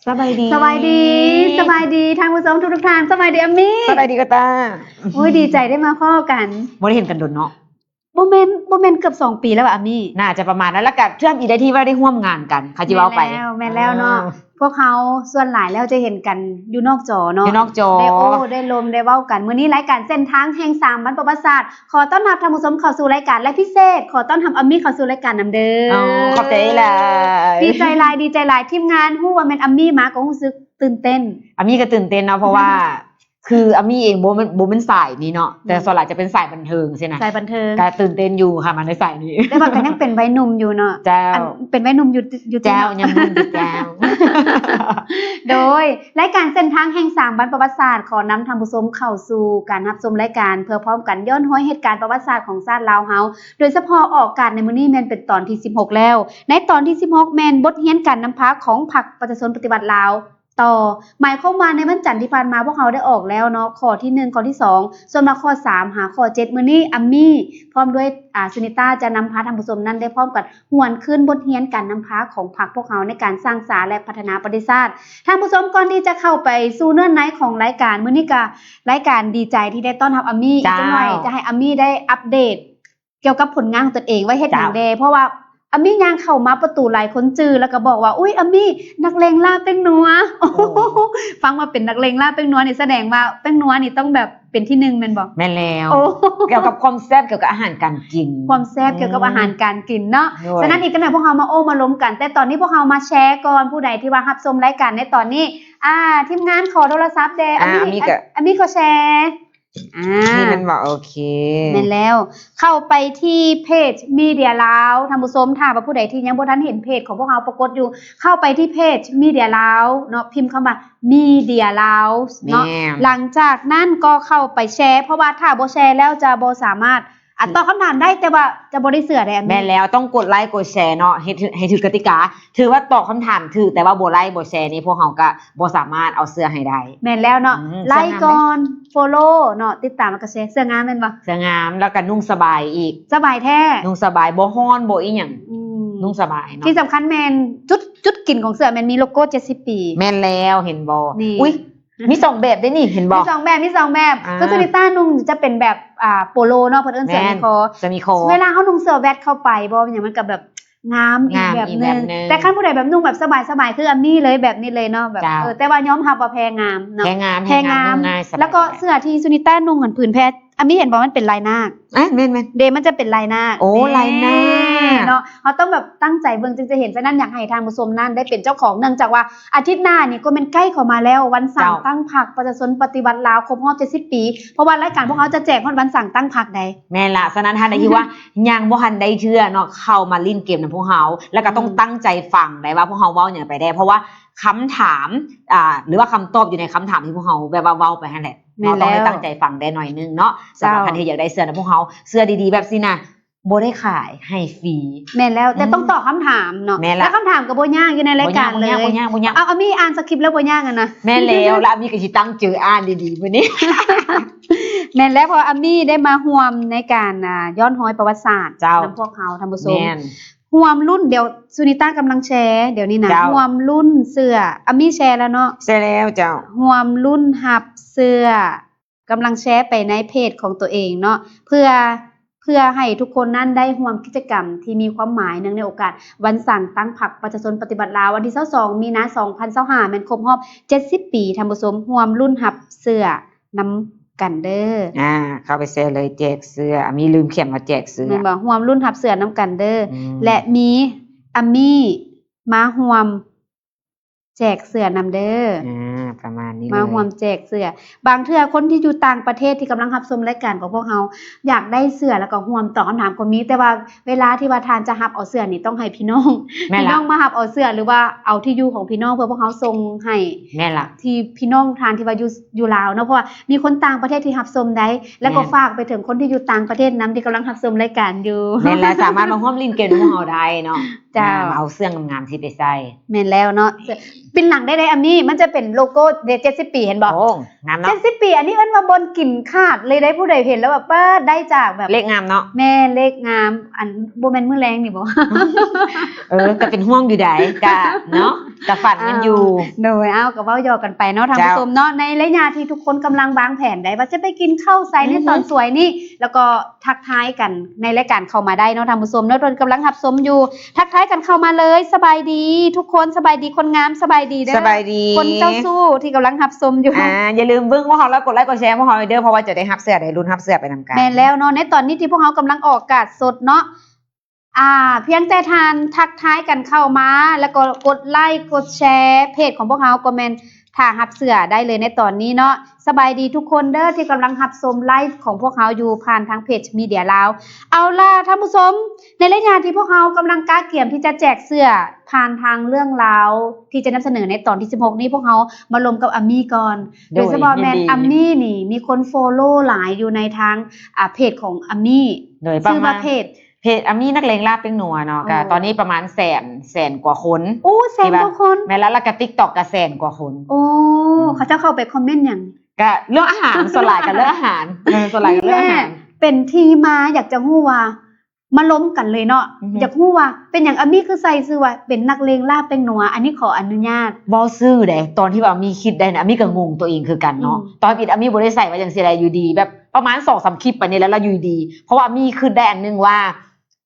ສະບາຍດີ ສະບາຍດີ ສະບາຍດີທ່ານຜູ້ຊົມທຸກໆທ່ານ. ສະບາຍດີອາມີ້. ສະບາຍດີກະຕາ. ໂອ້ຍ ດີໃຈໄດ້ມາພໍ້ກັນ ບໍ່ໄດ້ເຫັນກັນດົນເນາະ. ບໍ່ແມ່ນ ບໍ່ແມ່ນເກືອບສອງປີແລ້ວອາມີ້? ໜ້າຈະປະມານນັ້ນ ແລ້ວກະເທື່ອມອີກໄດ້ທີ່ວ່າໄດ້ຮ່ວມງານກັນ ຄັນຊິເວົ້າໄປ. ແມ່ນແລ້ວ ແມ່ນແລ້ວເນາະ. ອ່າ ພວກເຮົາສ່ວນຫຼາຍແລ້ວຈະເຫັນກັນຢູ່ນອກຈໍເນາະ ຢູ່ນອກຈໍ ໄດ້ໂອ້ໄດ້ລົມໄດ້ເວົ້າກັນ. ມື້ນີ້ລາຍການເສັ້ນທາງແຫ່ງສາມວັນປະຫວັດສາດ ຂໍຕ້ອນຮັບທ່ານຜູ້ຊົມເຂົ້າສູ່ລາຍການ ແລະ ພິເສດ ຂໍຕ້ອນຮັບອາມີ້ເຂົ້າສູ່ລາຍການນຳເດີ. ອໍ ຂອບໃຈຫຼາຍ ດີໃຈຫຼາຍ ດີໃຈຫຼາຍ. ທີມງານຮູ້ວ່າແມ່ນອາມີ້ມາກໍຮູ້ສຶກຕື່ນເຕັ້ນ. ອາມີ້ກໍຕື່ນເຕັ້ນເນາະ ເພາະວ່າ ຄືອາມີ້ເອງບໍ່ແມ່ນ ບໍ່ແມ່ນສາຍນີ້ເນາະ ແຕ່ ອືມ ສ່ວນຫຼາຍຈະເປັນສາຍບັນເທີງຊີ້ນະ. ສາຍບັນເທີງ ກໍຕື່ນເຕັ້ນຢູ່ຄ່ະ ມາໃນສາຍນີ້ ແຕ່ວ່າກໍຍັງເປັນໄວໜຸ່ມຢູ່ເນາະ. ເຈົ້າ ອັນ ເປັນໄວໜຸ່ມຢູ່ ຢູ່ຕິເນາະ. ເຈົ້າ ຍັງໜຸ່ມຢູ່ເຈົ້າ. ໂດຍ ລາຍການເສັ້ນທາງແຫ່ງສາມວັນປະຫວັດສາດ ຂໍນຳທ່ານຜູ້ຊົມເຂົ້າສູ່ການຮັບຊົມລາຍການ ເພື່ອພ້ອມກັນຍ້ອນຮອຍເຫດການປະຫວັດສາດຂອງຊາດລາວເຮົາ. ໂດຍສະເພາະອອກອາກາດໃນມື້ນີ້ແມ່ນເປັນຕອນທີສິບຫົກແລ້ວ. ໃນຕອນທີສິບຫົກແມ່ນບົດຮຽນການນຳພາຂອງພັກປະຊາຊົນປະຕິວັດລາວ ຕໍ່ ໝາຍຄວາມວ່າໃນວັນຈັນທີ່ຜ່ານມາພວກເຮົາໄດ້ອອກແລ້ວເນາະ ຂໍ້ທີໜຶ່ງ ຂໍ້ທີສອງ ສ່ວນວ່າຂໍ້ສາມຫາຂໍ້ເຈັດ ມື້ນີ້ອາມີ້ພ້ອມດ້ວຍ ອາ ສຸນິຕາ ຈະນຳພາທ່ານຜູ້ຊົມນັ້ນໄດ້ພ້ອມກັນຫວນຄືນບົດຮຽນການນຳພາຂອງພັກພວກເຮົາໃນການສ້າງສາ ແລະ ພັດທະນາປະເທດຊາດ. ທ່ານຜູ້ຊົມ ກ່ອນທີ່ຈະເຂົ້າໄປສູ່ເນື້ອໃນຂອງລາຍການ ມື້ນີ້ກະລາຍການດີໃຈທີ່ໄດ້ຕ້ອນຮັບອາມີ້. ເຈົ້າ ອີກຈັກໜ້ອຍຈະໃຫ້ອາມີ້ໄດ້ອັບເດດ ກ່ຽວກັບຜົນງານຂອງຕົນເອງວ່າເຮັດຫຍັງແດ່ ເຈົ້າ ເພາະວ່າອາມີ້ຍ່າງເຂົ້າມາປະຕູຫຼາຍຄົນຈື່ ແລ້ວກໍບອກວ່າ ອຸ້ຍ ອາມີ້ ນັກແລງລ່າແປ້ງນົວ. ໂອ້ ຟັງວ່າເປັນນັກແລງລ່າແປ້ງນົວນີ້ ສະແດງວ່າແປ້ງນົວນີ້ຕ້ອງແບບເປັນທີໜຶ່ງແມ່ນບໍ່? ແມ່ນແລ້ວ. ໂອ້ ກ່ຽວກັບຄວາມແຊບ ກ່ຽວກັບອາຫານການກິນ ຄວາມແຊບ ອືມ ກ່ຽວກັບອາຫານການກິນເນາະ. ໂດຍ ສະນັ້ນອີກຈັກໜ້ອຍພວກເຮົາມາໂອ້ມາລົມກັນ ແຕ່ຕອນນີ້ພວກເຮົາມາແຊກ່ອນ. ຜູ້ໃດທີ່ວ່າຮັບຊົມລາຍການໃນຕອນນີ້ ອາ ທີມງານຂໍໂທລະສັບແດ່ ອາ ອາມີ້ ອາມີ້ກໍ ອາ ອາມີ້ກໍແຊ ອ່າ ນີ້ແມ່ນບໍ່? ໂອເຄ ແມ່ນແລ້ວ. ເຂົ້າໄປທີ່ເພຈມີເດຍລາວ ທ່ານຜູ້ຊົມ ຖ້າວ່າຜູ້ໃດທີ່ຍັງບໍ່ທັນເຫັນເພຈຂອງພວກເຮົາປາກົດຢູ່ ເຂົ້າໄປທີ່ເພຈມີເດຍລາວເນາະ ພິມຄຳວ່າມີເດຍລາວເນາະ. ແມ່ນ. ຫຼັງຈາກນັ້ນກໍເຂົ້າໄປແຊ ເພາະວ່າຖ້າບໍ່ແຊແລ້ວຈະບໍ່ສາມາດ ອາ ຕອບຄຳຖາມໄດ້ ແຕ່ວ່າຈະບໍ່ໄດ້ເສື້ອໃດ໋. ແມ່ນແລ້ວ ຕ້ອງກົດໄລກົດແຊເນາະ ເຮັດ ໃຫ້ຖືກກະຕິກາ. ຖືວ່າຕອບຄຳຖາມຖືກ ແຕ່ວ່າບໍ່ໄລບໍ່ແຊນີ້ ພວກເຮົາກະບໍ່ສາມາດເອົາເສື້ອໃຫ້ໄດ້. ແມ່ນແລ້ວເນາະ. ອືມ ໄລກ່ອນ ໂຟໂລເນາະ ຕິດຕາມ ແລ້ວກະແຊ. ເສື້ອງາມແມ່ນບໍ່? ເສື້ອງາມ ແລ້ວກະນຸ່ງສະບາຍອີກ. ສະບາຍແທ້. ນຸ່ງສະບາຍ ບໍ່ຮ້ອນບໍ່ອີ່ຫຍັງ. ອືມ ນຸ່ງສະບາຍເນາະ. ທີ່ສຳຄັນແມ່ນຈຸດ ຈຸດກິນຂອງເສື້ອແມ່ນມີໂລໂກ້ເຈັດສິບປີ. ແມ່ນແລ້ວ ເຫັນບໍ່? ນີ້ ອຸ້ຍ ມີສອງແບບເດ້ນີ້ ເຫັນບໍ່? ມີສອງແບບ ມີສອງແບບ. ອ່າ ຄືສຸນິຕານຸ່ງຈະເປັນແບບ ອ່າ ໂປໂລເນາະ ເພິ່ນເອີ້ນເສື້ອມີຄໍ. ແມ່ນ ເສື້ອມີຄໍ. ເວລາເຮົານຸ່ງເສື້ອແວັດເຂົ້າໄປບໍ່ ຫຍັງມັນກະແບບງາມອີກແບບໜຶ່ງ. ງາມອີກແບບໜຶ່ງ. ແຕ່ຄັນຜູ້ໃດແບບນຸ່ງແບບສະບາຍໆ ຄືອາມີເລີຍ ແບບນີ້ເລີຍເນາະ ແບບ ເຈົ້າ ເອີ ແຕ່ວ່າຍອມຮັບວ່າແພງາມເນາະ. ແພງງາມ ແພງງາມ ແພງງາມ ນຸ່ງງ່າຍ ສະບາຍ. ແລ້ວກໍເສື້ອທີ່ສຸນິຕານຸ່ງຫັ້ນ ຜືນແພ ອາມີ້ເຫັນບໍ່ ມັນເປັນລາຍນາກ. ອ່າ ແມ່ນໆ ເດ ມັນຈະເປັນລາຍນາກ. ໂອ້ ລາຍນາກ ເນາະ. ເຮົາຕ້ອງແບບຕັ້ງໃຈເບິ່ງຈຶ່ງຈະເຫັນ. ສະນັ້ນ ຢາກໃຫ້ທ່ານຜູ້ຊົມນັ້ນໄດ້ເປັນເຈົ້າຂອງ ເນື່ອງຈາກວ່າອາທິດໜ້ານີ້ກໍແມ່ນໃກ້ເຂົ້າມາແລ້ວ ວັນສ້າງ ເຈົ້າ ຕັ້ງພັກປະຊາຊົນປະຕິວັດລາວຄົບຮອບເຈັດສິບປີ. ເພາະວ່າລາຍການພວກເຮົາຈະແຈກຮອດວັນສ້າງຕັ້ງພັກໃດ໋. ແມ່ນລະ. ສະນັ້ນ ທ່ານໃດທີ່ວ່າຍັງບໍ່ທັນໄດ້ເທື່ອເນາະ ເຂົ້າມາຫຼິ້ນເກມນຳພວກເຮົາ ແລ້ວກໍຕ້ອງ ອືມ ຕັ້ງໃຈຟັງໄດ໋ວ່າພວກເຮົາເວົ້າຫຍັງໄປແດ່ ເພາະວ່າຄຳຖາມ ອ່າ ຫຼືວ່າຄຳຕອບຢູ່ໃນຄຳຖາມທີ່ພວກເຮົາແບບວ່າເວົ້າໄປຫັ້ນແຫຼະ. ແມ່ນແລ້ວ. ເຮົາຕ້ອງໄດ້ຕັ້ງໃຈຟັງໄດ້ໜ້ອຍໜຶ່ງເນາະ. ເຈົ້າ. ສຳລັບທ່ານທີ່ຢາກໄດ້ເສື້ອນຳພວກເຮົາ ເສື້ອດີໆແບບຊີ້ນະ ບໍ່ໄດ້ຂາຍ ໃຫ້ຟຣີ. ແມ່ນແລ້ວ. ອືມ ແຕ່ຕ້ອງຕອບຄຳຖາມເນາະ. ແມ່ນລະ. ແລ້ວຄຳຖາມກໍບໍ່ຍາກ ຢູ່ໃນລາຍການເລີຍ. ບໍ່ຍາກ ບໍ່ຍາກ ບໍ່ຍາກ. ເອົາ ເອົາ ມີອ່ານສະຄຣິບແລ້ວບໍ່ຍາກຫັ້ນນະ. ແມ່ນແລ້ວ. ແລ້ວອາມີກໍຊິຕັ້ງໃຈອ່ານດີໆມື້ນີ້. ແມ່ນແລ້ວ ເພາະອາມີໄດ້ມາຮ່ວມໃນການ ອ່າ ຍ້ອນຮອຍປະຫວັດສາດ ເຈົ້າ ນຳພວກເຮົາ ທ່ານຜູ້ຊົມ. ແມ່ນ. ຮ່ວມລຸ້ນ ດຽວສຸນິຕາກຳລັງແຊດຽວນີ້ນະ. ເຈົ້າ. ຮ່ວມລຸ້ນເສື້ອ ອາມີແຊແລ້ວເນາະ? ແຊແລ້ວເຈົ້າ. ຮ່ວມລຸ້ນຮັບເສື້ອ ກຳລັງແຊໄປໃນເພຈຂອງຕົວເອງເນາະ ເພື່ອ ເພື່ອໃຫ້ທຸກຄົນນັ້ນໄດ້ຮ່ວມກິດຈະກຳທີ່ມີຄວາມໝາຍ ເນື່ອງໃນໂອກາດວັນສ້າງຕັ້ງພັກປະຊາຊົນປະຕິວັດລາວ ວັນທີຊາວສອງ ມີນາ ສອງພັນຊາວຫ້າ ແມ່ນຄົບຮອບເຈັດສິບປີ. ທ່ານຜູ້ຊົມ ຮ່ວມລຸ້ນຮັບເສື້ອນຳ ກັນເດີ. ອ່າ ເຂົ້າໄປແຊເລີຍ ແຈກເສື້ອ. ອາມີລືມຂຽນວ່າແຈກເສື້ອ. ແມ່ນບໍ່? ຮ່ວມລຸ້ນຮັບເສື້ອນຳກັນເດີ. ອືມ ແລະ ມີອາມີມາຮ່ວມແຈກເສື້ອນຳເດີ. ອ່າ ປະມານນີ້ເລີຍ. ມາຮ່ວມແຈກເສື້ອ. ບາງເທື່ອຄົນທີ່ຢູ່ຕ່າງປະເທດທີ່ກຳລັງຮັບຊົມລາຍການຂອງພວກເຮົາ ຢາກໄດ້ເສື້ອ ແລ້ວກໍຮ່ວມຕອບຄຳຖາມກໍມີ, ແຕ່ວ່າເວລາທີ່ວ່າທ່ານຈະຮັບເອົາເສື້ອນີ້ ຕ້ອງໃຫ້ພີ່ນ້ອງ ແມ່ນລະ ພີ່ນ້ອງມາຮັບເອົາເສື້ອ ຫຼືວ່າເອົາທີ່ຢູ່ຂອງພີ່ນ້ອງ ເພື່ອພວກເຮົາສົ່ງໃຫ້. ແມ່ນລະ. ທີ່ພີ່ນ້ອງທ່ານທີ່ວ່າຢູ່ ຢູ່ລາວເນາະ ເພາະວ່າມີຄົນຕ່າງປະເທດທີ່ຮັບຊົມໄດ໋ ແລ້ວກໍ ແມ່ນ ຝາກໄປເຖິງຄົນທີ່ຢູ່ຕ່າງປະເທດນຳ ທີ່ກຳລັງຮັບຊົມລາຍການຢູ່. ແມ່ນແລ້ວ ສາມາດມາຮ່ວມຫຼິ້ນເກມນຳພວກເຮົາໄດ້ເນາະ. ເຈົ້າ. ອ່າ ມາເອົາເສື້ອງາມໆຊິໄປໃສ່. ແມ່ນແລ້ວເນາະ. ປິ່ນຫຼັງໄດ້ໃດ໋ອາມີ້ ມັນຈະເປັນໂລໂກ້ເຈັດສິບປີ ເຫັນບໍ່? ໂອ້ ງາມເນາະ. ເຈັດສິບປີ ອັນນີ້ເອີ້ນວ່າບ່ອນກິນຂາດເລີຍໄດ໋. ຜູ້ໃດເຫັນແລ້ວແບບ ປາດ ໄດ້ຈາກແບບ ເລກງາມເນາະ. ແມ່ນ ເລກງາມ. ອັນ ບໍ່ແມ່ນມື້ແລງນີ້ບໍ່? ເອີ ກໍເປັນຫ່ວງຢູ່ໃດ໋ ກະເນາະ. ກະຝັນກັນຢູ່ ອ່າ ໂດຍ ເອົາ ກໍເວົ້າຫຍອກກັນໄປເນາະ ທ່ານຜູ້ຊົມເນາະ ເຈົ້າ ໃນໄລຍະທີ່ທຸກຄົນກຳລັງວາງແຜນໄດ້ວ່າຈະໄປກິນເຂົ້າໃສໃນຕອນສວຍນີ້ ອືຮຶ ແລ້ວກໍທັກທາຍກັນໃນລາຍການເຂົ້າມາໄດ້ເນາະ ທ່ານຜູ້ຊົມເນາະ ເພິ່ນກຳລັງຮັບຊົມຢູ່ ທັກທາຍກັນເຂົ້າມາເລີຍ ສະບາຍດີທຸກຄົນ ສະບາຍດີຄົນງາມ ສະບາຍດີເດີ ສະບາຍດີ ຄົນເຈົ້າຊູ້ທີ່ກຳລັງຮັບຊົມຢູ່ ອ່າ ຢ່າລືມເບິ່ງພວກເຮົາ ແລ້ວກົດໄລກົດແຊພວກເຮົາເດີ ເພາະວ່າຈະໄດ້ຮັບເສື້ອ ໄດ້ລຸ້ນຮັບເສື້ອໄປນຳກັນ ແມ່ນແລ້ວເນາະ ໃນຕອນນີ້ທີ່ພວກເຮົາກຳລັງອອກອາກາດສົດເນາະ ອ່າ ພຽງແຕ່ທ່ານທັກທາຍກັນເຂົ້າມາ ແລ້ວກໍກົດໄລກົດແຊເພຈຂອງພວກເຮົາ ກໍແມ່ນຖ້າຮັບເສື້ອໄດ້ເລີຍໃນຕອນນີ້ເນາະ. ສະບາຍດີທຸກຄົນເດີ ທີ່ກຳລັງຮັບຊົມໄລຟ໌ຂອງພວກເຮົາຢູ່ຜ່ານທາງເພຈມີເດຍລາວ. ເອົາລະທ່ານຜູ້ຊົມ ໃນໄລຍະທີ່ພວກເຮົາກຳລັງກະກຽມທີ່ຈະແຈກເສື້ອ ຜ່ານທາງເລື່ອງລາວທີ່ຈະນຳສະເໜີໃນຕອນທີສິບຫົກນີ້ ພວກເຮົາມາລົມກັບອາມີກ່ອນ ໂດຍ ໂດຍສະເພາະແມ່ນ ອາມີນີ້ມີຄົນໂຟໂລຫຼາຍຢູ່ໃນທາງ ອ່າ ເພຈຂອງອາມີ ໂດຍ ຊື່ວ່າເພຈ ເພຈອາມີນັກເລງລ່າແປ້ງນົວເນາະ ໂອ້ ກະຕອນນີ້ປະມານແສນ ແສນກວ່າຄົນ ໂອ້ ແສນກວ່າຄົນ ແມ່ນລະ ລະກະຕິກຕັອກກະແສນກວ່າຄົນ ໂອ້ ອືມ ເຂົາເຈົ້າເຂົ້າໄປຄອມເມັນຫຍັງ? ກະເລື່ອງອາຫານ ສ່ວນຫຼາຍກະເລື່ອງອາຫານ ເອີ ສ່ວນຫຼາຍກະເລື່ອງອາຫານ ເປັນທີ່ມາ ຢາກຈະຮູ້ວ່າມາລົມກັນເລີຍເນາະ ອືຮຶ ຢາກຮູ້ວ່າເປັນຫຍັງອາມີຄືໃສ່ຊື່ວ່າເປັນນັກເລງລ່າແປ້ງນົວ ອັນນີ້ຂໍອະນຸຍາດ ເວົ້າຊື່ເດ້ ຕອນທີ່ວ່າອາມີຄິດໄດ້ນະ ອາມີກະງົງໂຕເອງຄືກັນເນາະ ອືມ ຕອນເປັນອາມີບໍ່ໄດ້ໃສ່ວ່າຈັ່ງຊີ້ແຫຼະ ຢູ່ດີແບບ ປະມານສອງສາມຄລິບໄປນີ້ແຫຼະ ລະຢູ່ດີ ເພາະວ່າມີຄຶດໄດ້ອັນໜຶ່ງວ່າ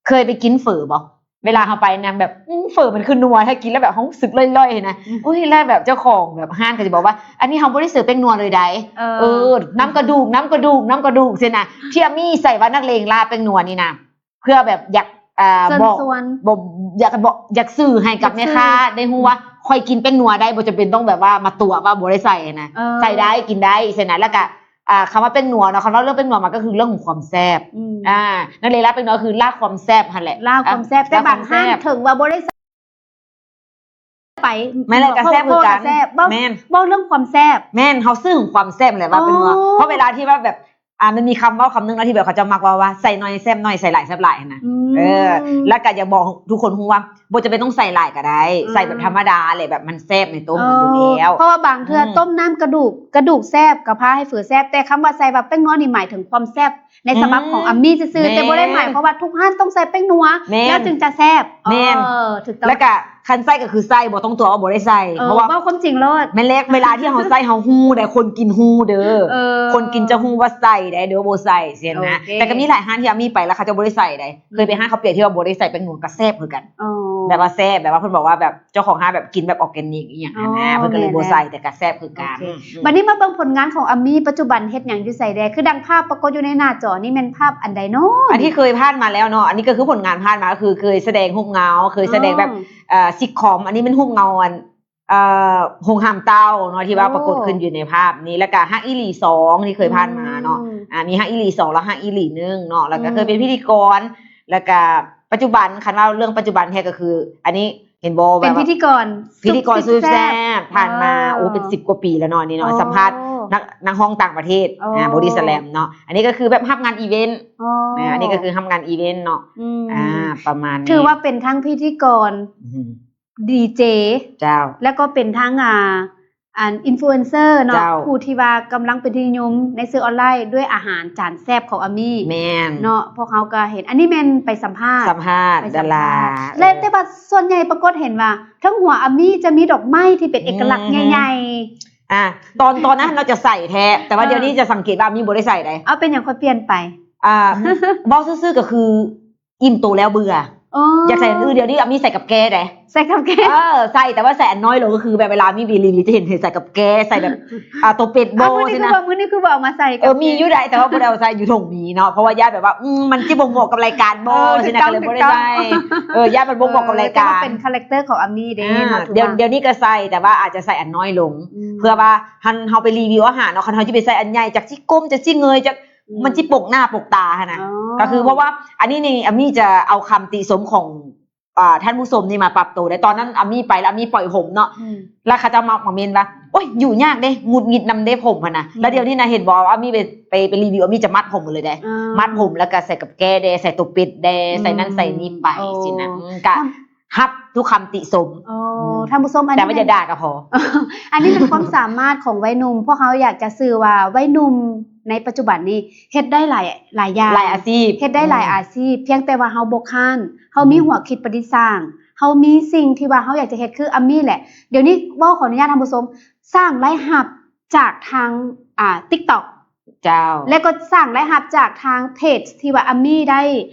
ເຄີຍໄປກິນເຝີບໍ່? ເວລາເຮົາໄປນະ ແບບ ອືມ ເຝີມັນຄືນົວ ຖ້າກິນແລ້ວແບບເຮົາຮູ້ສຶກລ່ອຍໆນະ ອືມ ໂອ້ຍ ແລ້ວແບບເຈົ້າຂອງແບບຮ້ານກໍຈະບອກວ່າ ອັນນີ້ເຮົາບໍ່ໄດ້ໃສ່ແປ້ງນົວເລີຍໃດ໋ ເອີ ເອີ ນ້ຳກະດູກ ນ້ຳກະດູກ ນ້ຳກະດູກຊີ້ນະ ທີ່ອາມີໃສ່ວ່ານັກເລງລ່າແປ້ງນົວນີ້ນະ ເພື່ອແບບຢາກ ອ່າ ເຊີນຊວນ ບອກ ຢາກບອກ ຢາກສື່ໃຫ້ກັບແມ່ຄ້າໄດ້ຮູ້ວ່າ ອືມ ຂ້ອຍກິນແປ້ງນົວໄດ້ ບໍ່ຈຳເປັນຕ້ອງແບບວ່າມາຕົວະວ່າບໍ່ໄດ້ໃສ່ນະ ເອີ ໃສ່ໄດ້ ກິນໄດ້ຊີ້ນະ ແລ້ວກະ ອ່າ ຄຳວ່າແປ້ງນົວເນາະ ຄັນເວົ້າເລື່ອງແປ້ງນົວ ມັນກໍຄືເລື່ອງຂອງຄວາມແຊບ ອືມ ອ່າ ນັກເລງລ່າແປ້ງນົວ ກໍຄືລ່າຄວາມແຊບຫັ້ນແຫຼະ ລ່າຄວາມແຊບ ແຕ່ບາງຮ້ານເຖິງວ່າບໍ່ໄດ້ໃສ່ ໄປ ແມ່ນແຫຼະ ກະແຊບຄືກັນ ແຊບ ເວົ້າ ແມ່ນ ເວົ້າເລື່ອງຄວາມແຊບ ແມ່ນ ເຮົາສື່ຄວາມແຊບແຫຼະວ່າແປ້ງນົວ ອໍ ເພາະເວລາທີ່ວ່າແບບ ອ່າ ມັນມີຄຳເວົ້າຄຳໜຶ່ງເນາະ ທີ່ແບບເຂົາເຈົ້າມັກເວົ້າວ່າ ໃສ່ໜ້ອຍແຊບໜ້ອຍ ໃສ່ຫຼາຍແຊບຫຼາຍຫັ້ນນະ ອືມ ເອີ ແລ້ວກະຢາກບອກທຸກຄົນຮູ້ວ່າ ບໍ່ຈຳເປັນຕ້ອງໃສ່ຫຼາຍກໍໄດ້ ອ່າ ໃສ່ແບບທຳມະດາແຫຼະ ແບບມັນແຊບໃນໂຕຂອງມັນຢູ່ແລ້ວ ເອີ ເພາະວ່າບາງເທື່ອ ອືມ ຕົ້ມນ້ຳກະດູກ ກະດູກແຊບກໍພາໃຫ້ເຝີແຊບ ແຕ່ຄຳວ່າໃສ່ວ່າແປ້ງນົວນີ້ໝາຍເຖິງຄວາມແຊບໃນສະບັບຂອງ ອືມ ອາມີຊື່ໆ ແມ່ນ ແຕ່ບໍ່ໄດ້ໝາຍຄວາມວ່າທຸກຮ້ານຕ້ອງໃສ່ແປ້ງນົວ ແມ່ນ ແລ້ວຈຶ່ງຈະແຊບ ແມ່ນ ເອີ ຖືກຕ້ອງ ແລ້ວກະຄັນໃສ່ກໍຄືໃສ່ ບໍ່ຕ້ອງຕົວະວ່າບໍ່ໄດ້ໃສ່ ເອີ ເພາະວ່າ ເວົ້າຄວາມຈິງໂລດ ແມ່ນແຫຼະ ເວລາທີ່ເຮົາໃສ່ເຮົາຮູ້ໄດ໋ ຄົນກິນຮູ້ເດີ ເອີ ຄົນກິນຈະຮູ້ວ່າໃສ່ໄດ໋ ຫຼືບໍ່ໃສ່ຊີ້ນະ ໂອເຄ ແຕ່ກໍມີຫຼາຍຮ້ານທີ່ອາມີໄປແລ້ວເຂົາເຈົ້າບໍ່ໄດ້ໃສ່ໄດ໋ ເຄີຍໄປຮ້ານເຂົ້າປຽກທີ່ວ່າບໍ່ໄດ້ໃສ່ແປ້ງນົວກໍແຊບຄືກັນ ອໍ ແບບວ່າແຊບ ແບບວ່າເພິ່ນບອກວ່າແບບເຈົ້າຂອງຮ້ານແບບກິນແບບອອກແກນິກອີ່ຫຍັງຫັ້ນນະ ອໍ ເພິ່ນກໍເລີຍບໍ່ໃສ່ ແມ່ນແຫຼະ ແຕ່ກໍແຊບຄືກັນ ໂອເຄ ອືມໆ ບັດນີ້ມາເບິ່ງຜົນງານຂອງອາມີ ປັດຈຸບັນເຮັດຫຍັງຢູ່ໃສແດ່ ຄືດັ່ງພາບປາກົດຢູ່ໃນໜ້າຈໍນີ້ແມ່ນພາບອັນໃດເນາະ ອັນທີ່ເຄີຍຜ່ານມາແລ້ວເນາະ ອັນນີ້ກໍຄືຜົນງານຜ່ານມາ ກໍຄືເຄີຍສະແດງຮູບເງົາ ເຄີຍສະແດງແບບ ເອີ ຊິດຄອມ ອັນນີ້ແມ່ນຮູບເງົາອັນ ເອີ ໂຮງຮ່ຳເຕົ້າເນາະ ທີ່ວ່າປາກົດຂຶ້ນຢູ່ໃນພາບນີ້ ແລ້ວກະຮັກອີ່ຫຼີສອງ ທີ່ເຄີຍຜ່ານມາເນາະ ອືມ ອ່າ ມີຮັກອີ່ຫຼີສອງ ແລ້ວຮັກອີ່ຫຼີໜຶ່ງເນາະ ແລ້ວກະເຄີຍເປັນ ອືມ ພິທີກອນ ແລ້ວກະປັດຈຸບັນ ຄັນເວົ້າເລື່ອງປັດຈຸບັນແທ້ກໍຄື ອັນນີ້ເຫັນບໍ່ ເປັນພິທີກອນ ພິທີກອນສຸດແຊບ ສຸດແຊບຜ່ານມາ ອໍ ໂອ້ ເປັນສິບກວ່າປີແລ້ວເນາະ ນີ້ເນາະ ອໍ ສຳພາດນັກ ນັກຮ້ອງຕ່າງປະເທດ ອໍ ອ່າ ບໍດີ້ສະແລມເນາະ ອັນນີ້ກໍຄືແບບຮັບງານອີເວັນ ອໍ ອ່າ ອັນນີ້ກໍຄືຮັບງານອີເວັນເນາະ ອືມ ອ່າ ປະມານນີ້ ຖືວ່າເປັນທັງພິທີກອນ ອືມ ດີເຈ ເຈົ້າ ແລ້ວກໍເປັນທັງ ອ່າ ອັນ ອິນຟລູເອັນເຊີເນາະ ເຈົ້າ ຜູ້ທີ່ວ່າກຳລັງເປັນທີ່ນິຍົມໃນສື່ອອນລາຍດ້ວຍອາຫານຈານແຊບຂອງອາມີ ແມ່ນ ເນາະ ພວກເຮົາກໍເຫັນ ອັນນີ້ແມ່ນໄປສຳພາດ ສຳພາດ ໄປສຳພາດ ດາລາ ແລະ ເອີ ແຕ່ວ່າສ່ວນໃຫຍ່ປາກົດເຫັນວ່າເທິງຫົວອາມີຈະມີດອກໄມ້ທີ່ເປັນເອກະລັກ ອືມ ໃຫຍ່ໆ ອ່າ ຕອນ ຕອນນັ້ນເຮົາຈະໃສ່ແທ້ ແຕ່ວ່າ ອ່າ ດຽວນີ້ຈະສັງເກດວ່າອາມີບໍ່ໄດ້ໃສ່ໃດ ເອົາ ເປັນຫຍັງຄ່ອຍປ່ຽນໄປ ອ່າ ເວົ້າຊື່ໆກໍຄື ອີ່ມໂຕແລ້ວເບື່ອ ອໍ ຢາກໃສ່ອັນອື່ນ ດຽວນີ້ອາມີໃສ່ກັບແກ້ໃດ໋ ໃສ່ກັບແກ້ ເອີ ໃສ່ ແຕ່ວ່າໃສ່ອັນນ້ອຍລົງ ກໍຄືແບບເວລາມີເວລີ ຫຼື ຈະເຫັນ ເຫັນໃສ່ກັບແກ້ ໃສ່ແບບ ອ່າ ໂຕເປັດບໍ່ ມື້ນີ້ຄືບໍ່ ມື້ນີ້ຄືບໍ່ເອົາມາໃສ່ ເອີ ມີຢູ່ໃດ໋ ແຕ່ວ່າບໍ່ໄດ້ເອົາໃສ່ຢູ່ຖົງມີເນາະ ເພາະວ່າຢ້ານແບບວ່າ ອືມ ມັນຊິບໍ່ເໝາະກັບລາຍການບໍ່ ເອີ ຊີ້ນະ ກໍເລີຍບໍ່ໄດ້ໃສ່ ເອີ ຢ້ານມັນບໍ່ເໝາະກັບລາຍການ ເອີ ແຕ່ວ່າເປັນຄາແຣັກເຕີຂອງອາມີເດ້ ອ່າ ເນາະ ດຽວ ດຽວນີ້ກໍໃສ່ ແຕ່ວ່າອາດຈະໃສ່ອັນນ້ອຍລົງ ອືມ ເພື່ອວ່າຄັນເຮົາໄປຣີວິວອາຫານເນາະ ຄັນເຮົາຊິໄປໃສ່ອັນໃຫຍ່ ຈັກຊິກົ້ມ ຈັກຊິເງີຍ ຈັກ ອືມ ມັນຊິປົກໜ້າປົກຕາຫັ້ນນະ ອໍ ກໍຄືເພາະວ່າ ອັນນີ້ນີ້ ອາມີຈະເອົາຄຳຕິຊົມຂອງ ອ່າ ທ່ານຜູ້ຊົມນີ້ມາປັບໂຕໄດ້ ຕອນນັ້ນອາມີໄປແລ້ວ ອາມີປ່ອຍຜົມເນາະ ອືມ ແລ້ວເຂົາເຈົ້າມາ ມາເມັ້ນວ່າ ໂອ້ຍ ຢູ່ຍາກເດ້ ຫງຸດຫງິດນຳເດ້ຜົມຫັ້ນນະ ອືມ ແລ້ວດຽວນີ້ນະ ເຫັນບໍ່ ອາມີໄປ ໄປ ໄປຣີວິວ ອາມີຈະມັດຜົມໝົດເລີຍເດ້ ອ່າ ມັດຜົມ ແລ້ວກໍໃສ່ກັບແກ້ແດ່ ໃສ່ໂຕເປັດແດ່ ອືມ ໃສ່ນັ້ນໃສ່ນີ້ໄປ ໂອ້ ຊີ້ນະ ອືມ ກະ ຄຳ ຮັບທຸກຄຳຕິຊົມ ໂອ້ ອືມ ທ່ານຜູ້ຊົມ ອັນນີ້ ແຕ່ວ່າຢ່າ ແມ່ນ ດ່າກໍພໍ ອັນນີ້ເປັນຄວາມສາມາດຂອງໄວໜຸ່ມ ພວກເຮົາຢາກຈະສື່ວ່າໄວໜຸ່ມໃນປັດຈຸບັນນີ້ເຮັດໄດ້ຫຼາຍ ຫຼາຍຢ່າງ ຫຼາຍອາຊີບ ເຮັດໄດ້ຫຼາຍ ອືມ ອາຊີບ ພຽງແຕ່ວ່າເຮົາບໍ່ຄ້ານ ເຮົາມີ ອືມ ຫົວຄິດປະດິດສ້າງ ເຮົາມີສິ່ງທີ່ວ່າເຮົາຢາກຈະເຮັດ ຄືອາມີແຫຼະ ດຽວນີ້ເວົ້າ ຂໍອະນຸຍາດທ່ານຜູ້ຊົມ ສ້າງລາຍຮັບຈາກທາງ ອ່າ TikTok ເຈົ້າ ແລະກໍສ້າງລາຍຮັບຈາກທາງເພຈທີ່ວ່າອາມີໄດ້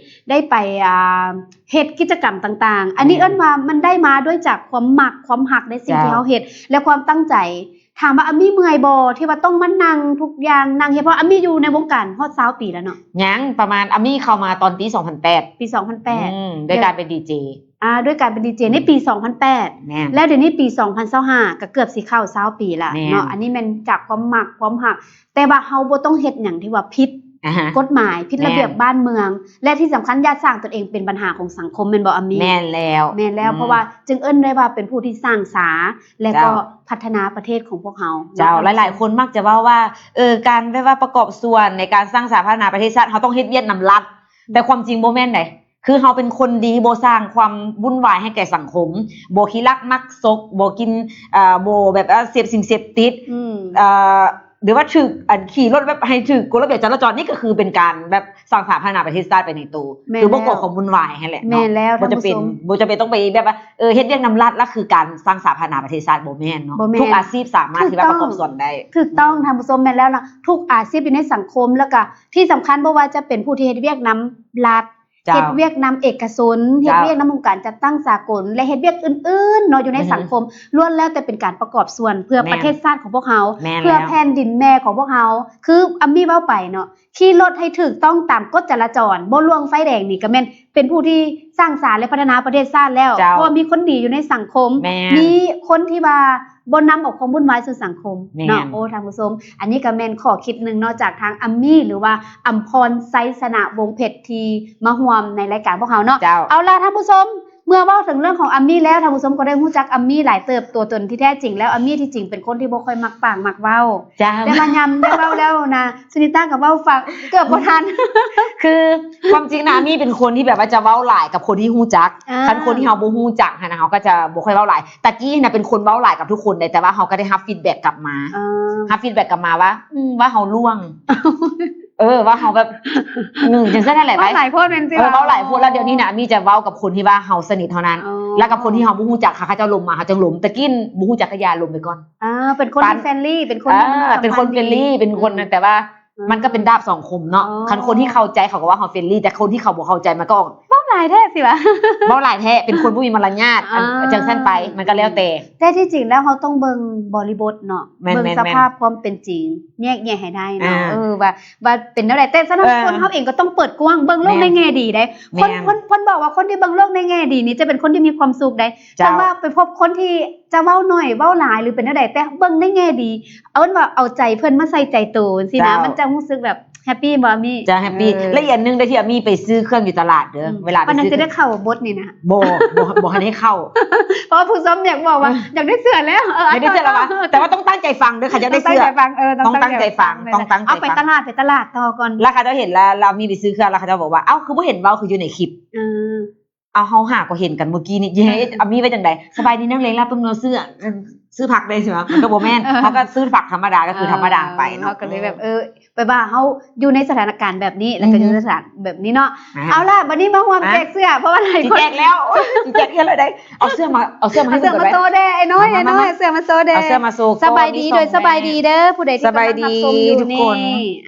ໄດ້ໄປ ອ່າ ເຮັດກິດຈະກຳຕ່າງໆ ອັນນີ້ ແມ່ນ ເອີ້ນວ່າມັນໄດ້ມາດ້ວຍຈາກຄວາມມັກ ຄວາມຮັກໃນສິ່ງ ເຈົ້າ ທີ່ເຮົາເຮັດ ແລະຄວາມຕັ້ງໃຈ. ຖາມວ່າອາມີເມື່ອຍບໍ່ ທີ່ວ່າຕ້ອງມານັ່ງທຸກຢ່າງ ນັ່ງເຮັດ ເພາະອາມີຢູ່ໃນວົງການຮອດຊາວປີແລ້ວເນາະ? ຍັງ ປະມານ ອາມີເຂົ້າມາຕອນປີສອງພັນແປດ ປີສອງພັນແປດ ອືມ ດ້ວຍການເປັນດີເຈ ອ່າ ດ້ວຍການເປັນດີເຈ ອືມ ໃນປີສອງພັນແປດ ແມ່ນ ແລ້ວດຽວນີ້ປີສອງພັນຊາວຫ້າ ກໍເກືອບຊິເຂົ້າຊາວປີລະ ແມ່ນ ເນາະ ອັນນີ້ແມ່ນຈາກຄວາມມັກ ຄວາມຮັກ ແຕ່ວ່າເຮົາບໍ່ຕ້ອງເຮັດຫຍັງທີ່ວ່າຜິດ ອ່າຮະ ກົດໝາຍ ຜິດ ແມ່ນ ລະບຽບບ້ານເມືອງ ແລະທີ່ສຳຄັນຢ່າສ້າງຕົນເອງເປັນບັນຫາຂອງສັງຄົມ ແມ່ນບໍ່ອາມີ? ແມ່ນແລ້ວ ແມ່ນແລ້ວ ອືມ ເພາະວ່າຈຶ່ງເອີ້ນໄດ້ວ່າເປັນຜູ້ທີ່ສ້າງສາ ແລະກໍ ເຈົ້າ ພັດທະນາປະເທດຂອງພວກເຮົາ ເຈົ້າ ເນາະ ຫຼາຍໆຄົນມັກຈະເວົ້າວ່າ ເອີ ການແບບວ່າປະກອບສ່ວນໃນການສ້າງສາພັດທະນາປະເທດຊາດ ເຮົາຕ້ອງເຮັດວຽກນຳລັດ ອືມ ແຕ່ຄວາມຈິງບໍ່ແມ່ນໃດ ຄືເຮົາເປັນຄົນດີ ບໍ່ສ້າງຄວາມວຸ່ນວາຍໃຫ້ແກ່ສັງຄົມ ບໍ່ຂີ້ລັກມັກສົກ ບໍ່ກິນ ເອີ ບໍ່ແບບວ່າເສບສິ່ງເສບຕິດ ອືມ ເອີ ຫຼືວ່າຖືກ ອັນ ຂີ່ລົດແບບໃຫ້ຖືກກົດລະບຽບຈະລາຈອນ ນີ້ກໍຄືເປັນການແບບສ້າງສາພັດທະນາປະເທດຊາດໄປໃນໂຕ ແມ່ນ ຄືບໍ່ກໍ່ຄວາມວຸ່ນວາຍຫັ້ນແຫຼະ ແມ່ນແລ້ວ ເນາະ ບໍ່ຈຳເປັນ ທ່ານຜູ້ຊົມ ບໍ່ຈຳເປັນຕ້ອງໄປແບບວ່າ ເອີ ເຮັດວຽກນຳລັດ ລະຄືການສ້າງສາພັດທະນາປະເທດຊາດ ບໍ່ແມ່ນເນາະ ບໍ່ແມ່ນ ທຸກອາຊີບສາມາດທີ່ວ່າປະກອບສ່ວນໄດ້ ຖືກຕ້ອງ ອືມ ທ່ານຜູ້ຊົມ ແມ່ນແລ້ວເນາະ ທຸກອາຊີບຢູ່ໃນສັງຄົມ ແລ້ວກະທີ່ສຳຄັນ ບໍ່ວ່າຈະເປັນຜູ້ທີ່ເຮັດວຽກນຳລັດ ເຈົ້າ ເຮັດວຽກນຳເອກະຊົນ ເຈົ້າ ເຮັດວຽກນຳອົງການຈັດຕັ້ງສາກົນ ແລະເຮັດວຽກອື່ນໆເນາະ ຢູ່ໃນ ອືຮຶ ສັງຄົມ ລ້ວນແລ້ວແຕ່ເປັນການປະກອບສ່ວນເພື່ອ ແມ່ນ ປະເທດຊາດຂອງພວກເຮົາ ແມ່ນ ເພື່ອ ແລ້ວ ແຜ່ນດິນແມ່ຂອງພວກເຮົາ ຄືອາມີເວົ້າໄປເນາະ ຂີ່ລົດໃຫ້ຖືກຕ້ອງຕາມກົດຈະລາຈອນ ບໍ່ລ່ວງໄຟແດງນີ້ກໍແມ່ນເປັນຜູ້ທີ່ສ້າງສາ ແລະ ພັດທະນາປະເທດຊາດແລ້ວ ເຈົ້າ ເພາະວ່າມີຄົນດີຢູ່ໃນສັງຄົມ ແມ່ນ ມີຄົນທີ່ວ່າບໍ່ນຳເອົາຄວາມວຸ່ນວາຍສູ່ສັງຄົມ ແມ່ນ ເນາະ ໂອ້ ທ່ານຜູ້ຊົມ ອັນນີ້ກໍແມ່ນຂໍ້ຄິດໜຶ່ງເນາະ ຈາກທາງອາມີ ຫຼືວ່າ ອຳພອນ ໄຊຊະນະວົງເພັດ ທີ່ມາຮ່ວມໃນລາຍການພວກເຮົາເນາະ ເຈົ້າ ເອົາລະ ທ່ານຜູ້ຊົມ ເມື່ອເວົ້າເຖິງເລື່ອງຂອງອາມີແລ້ວ ທ່ານຜູ້ຊົມກໍໄດ້ຮູ້ຈັກອາມີຫຼາຍເຕີບ ຕົວຕົນທີ່ແທ້ຈິງແລ້ວ ອາມີທີ່ຈິງເປັນຄົນທີ່ບໍ່ຄ່ອຍມັກປາກມັກເວົ້າ ເຈົ້າ ແຕ່ວ່າຍາມໄດ້ເວົ້າແລ້ວນະ ສຸນິຕາກໍເວົ້າຟັງເກືອບບໍ່ທັນ ຄືຄວາມຈິງນະ ອາມີເປັນຄົນທີ່ແບບວ່າຈະເວົ້າຫຼາຍກັບຄົນທີ່ຮູ້ຈັກ ອ່າ ຄັນຄົນທີ່ເຮົາບໍ່ຮູ້ຈັກຫັ້ນນະ ເຮົາກໍຈະບໍ່ຄ່ອຍເວົ້າຫຼາຍ ຕະກີ້ນະເປັນຄົນເວົ້າຫຼາຍກັບທຸກຄົນເດ້ ແຕ່ວ່າເຮົາກໍໄດ້ຮັບຟີດແບັກກັບມາ ອ່າ ຮັບຟີດແບັກກັບມາວ່າ ອືມ ວ່າເຮົາລ່ວງ ເອີ ວ່າເຮົາແບບ ອືມ ຈັ່ງຊັ້ນຫັ້ນແຫຼະ ເວົ້າຫຼາຍໂພດແມ່ນ ເອີ ເວົ້າຫຼາຍໂພດ ແລ້ວດຽວນີ້ນະ ອາມີຈະເວົ້າກັບຄົນທີ່ວ່າເຮົາສະໜິດເທົ່ານັ້ນ ອໍ ແລ້ວກັບຄົນທີ່ເຮົາບໍ່ຮູ້ຈັກ ເຂົາເຈົ້າລົມມາ ເຮົາຈັ່ງລົມ ຕະກີ້ບໍ່ຮູ້ຈັກກໍຢ່າ ລົມໄປກ່ອນ ອ່າ ເປັນຄົນທີ່ ເປັນ friendly ເປັນຄົນ ເອີ ທີ່ມີຄວາມ ເປັນຄົນ friendly ເປັນຄົນ ອືມ ນັ້ນ ແຕ່ວ່າ ມັນກໍເປັນດາບສອງຄົມເນາະ ອໍ ຄັນຄົນທີ່ເຂົ້າໃຈເຂົາກໍວ່າເຮົາ friendly ແຕ່ຄົນທີ່ເຂົາບໍ່ເຂົ້າໃຈມັນກໍອອກ ເວົ້າຫຼາຍແທ້ຊິວະ ເວົ້າຫຼາຍແທ້ ເປັນຄົນບໍ່ມີມາລະຍາດ ອ່າ ອັນ ຈັ່ງຊັ້ນໄປ ມັນກໍແລ້ວແຕ່ ແຕ່ທີ່ຈິງແລ້ວເຮົາຕ້ອງເບິ່ງບໍລິບົດເນາະ ແມ່ນໆໆ ເບິ່ງສະພາບຄວາມເປັນຈິງ ແຍກແຍະໃຫ້ໄດ້ເນາະ ອ່າ ເອີ ວ່າ ວ່າເປັນແນວໃດ ແຕ່ສຳລັບ ເອີ ຄົນເຮົາເອງກໍຕ້ອງເປີດກວ້າງ ເບິ່ງໂລກ ແມ່ນ ໃນແງ່ດີເດ້ ແມ່ນ ຄົນ ຄົນ ເພິ່ນບອກວ່າຄົນທີ່ເບິ່ງໂລກໃນແງ່ດີນີ້ຈະເປັນຄົນທີ່ມີຄວາມສຸກເດ້ ເຈົ້າ ຄັນວ່າໄປພົບຄົນທີ່ຈະເວົ້າໜ້ອຍ ເວົ້າຫຼາຍ ຫຼືເປັນແນວໃດ ແຕ່ເບິ່ງໃນແງ່ດີ ເອີ້ນວ່າເອົາໃຈເພິ່ນມາໃສ່ໃຈໂຕ ຈັ່ງຊີ້ນະ ເຈົ້າ ມັນຈະຮູ້ສຶກແບບ ແຮບປີບໍ່ມີ? ຈະແຮບປີ ເອີ ແລະ ອີກອັນໜຶ່ງເດ້ ທີ່ອາມີໄປຊື້ເຄື່ອງຢູ່ຕະຫຼາດເດີ ອືມ ເວລາໄປຊື້ ປານນັ້ນຈະໄດ້ເຂົ້າບົດນີ້ນະ? ບໍ່ ບໍ່ ບໍ່ທັນໄດ້ເຂົ້າ ເພາະວ່າຜູ້ຊົມຢາກບອກວ່າ ເອີ ຢາກໄດ້ເສື້ອແລ້ວ ເອີ ຢາກໄດ້ເສື້ອແລ້ວຫວາ? ແຕ່ວ່າຕ້ອງຕັ້ງໃຈຟັງເດີ ຄັນຢາກໄດ້ເສື້ອ ຕ້ອງຕັ້ງໃຈຟັງ ເອີ ຕ້ອງຕັ້ງໃຈຟັງ ຕ້ອງຕັ້ງໃຈຟັງ ເອົາໄປຕະຫຼາດ ໄປຕະຫຼາດຕໍ່ກ່ອນ ແລ້ວເຂົາເຈົ້າເຫັນ ແລ້ວ ແລ້ວມີໄປຊື້ເຄື່ອງ ແລ້ວເຂົາເຈົ້າບອກວ່າ ເອົ້າ ຄືບໍ່ເຫັນເວົ້າ ຄືຢູ່ໃນຄລິບ ເອີ ເອົາ ເຮົາຫາກໍເຫັນກັນມື້ກີ້ນີ້ ເອີ ເຮັດ ອາມີໄວ້ຈັ່ງໃດ? ສະບາຍດີນາງເລງ ລາບປຶ້ມເນາະ ຊື້ ອືມ ຊື້ຜັກໄດ້ຊິວະ? ມັນກໍບໍ່ແມ່ນ ເອີ ເຮົາກໍຊື້ຜັກທຳມະດາ ກໍຄື ອ່າ ທຳມະດາໄປເນາະ ເຮົາກໍເລີຍແບບ ເອີ ແບບວ່າເຮົາຢູ່ໃນສະຖານະການແບບນີ້ ແລ້ວກໍ ອືມ ຢູ່ໃນສະຖານະແບບນີ້ເນາະ ອ່າ ເອົາລະ ບັດນີ້ມາຮ່ວມ ອ່າ ແຈກເສື້ອ ເພາະວ່າຫຼາຍຄົນ ຊິແຈກແລ້ວ ຊິແຈກເທື່ອລະໃດ ເອົາເສື້ອມາ ເອົາເສື້ອມາໃຫ້ເພິ່ນກ່ອນ ເອົາເສື້ອມາໂຊແດ່ ອ້າຍນ້ອຍ ອ້າຍນ້ອຍ ເອົາເສື້ອມາໂຊແດ່ ເອົາເສື້ອມາໂຊ ສະບາຍດີ ໂດຍສະບາຍດີເດີ ຜູ້ໃດທີ່ກຳລັງຮັບຊົມຢູ່ນີ້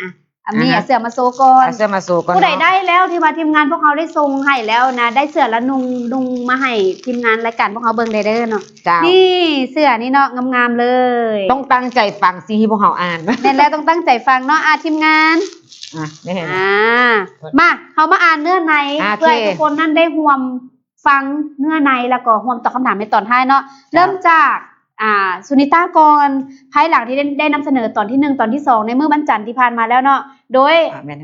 ອ່ະ ອາມີ ອ່າຮະ ເອົາເສື້ອມາໂຊກ່ອນ ເອົາເສື້ອມາໂຊກ່ອນ ຜູ້ໃດໄດ້ແລ້ວ ທີ່ວ່າທີມງານພວກເຮົາໄດ້ສົ່ງໃຫ້ແລ້ວນະ ໄດ້ເສື້ອລະນຸ່ງ ນຸ່ງມາໃຫ້ທີມງານລາຍການພວກເຮົາເບິ່ງໄດ້ເດີເນາະ ເຈົ້າ ນີ້ເສື້ອນີ້ເນາະ ງາມໆເລີຍ ຕ້ອງຕັ້ງໃຈຟັງສິ່ງທີ່ພວກເຮົາອ່ານ ແມ່ນແລ້ວ ຕ້ອງຕັ້ງໃຈຟັງເນາະ ອ່າ ທີມງານ ອ່ະ ນີ້ເຫັນ ອ່າ ມາ ເຮົາມາອ່ານເນື້ອໃນ ອ່າ ໂອເຄ ເພື່ອໃຫ້ທຸກຄົນນັ້ນໄດ້ຮ່ວມ ຟັງເນື້ອໃນ ແລ້ວກໍຮ່ວມຕອບຄຳຖາມໃນຕອນທ້າຍເນາະ ເຈົ້າ ເລີ່ມຈາກ ອ່າ ສຸນິຕາກ່ອນ ພາຍຫຼັງທີ່ໄດ້ ໄດ້ນຳສະເໜີຕອນທີໜຶ່ງ ຕອນທີສອງ ໃນມື້ວັນຈັນທີ່ຜ່ານມາແລ້ວເນາະ ໂດຍ ອ່າ ແມ່ນ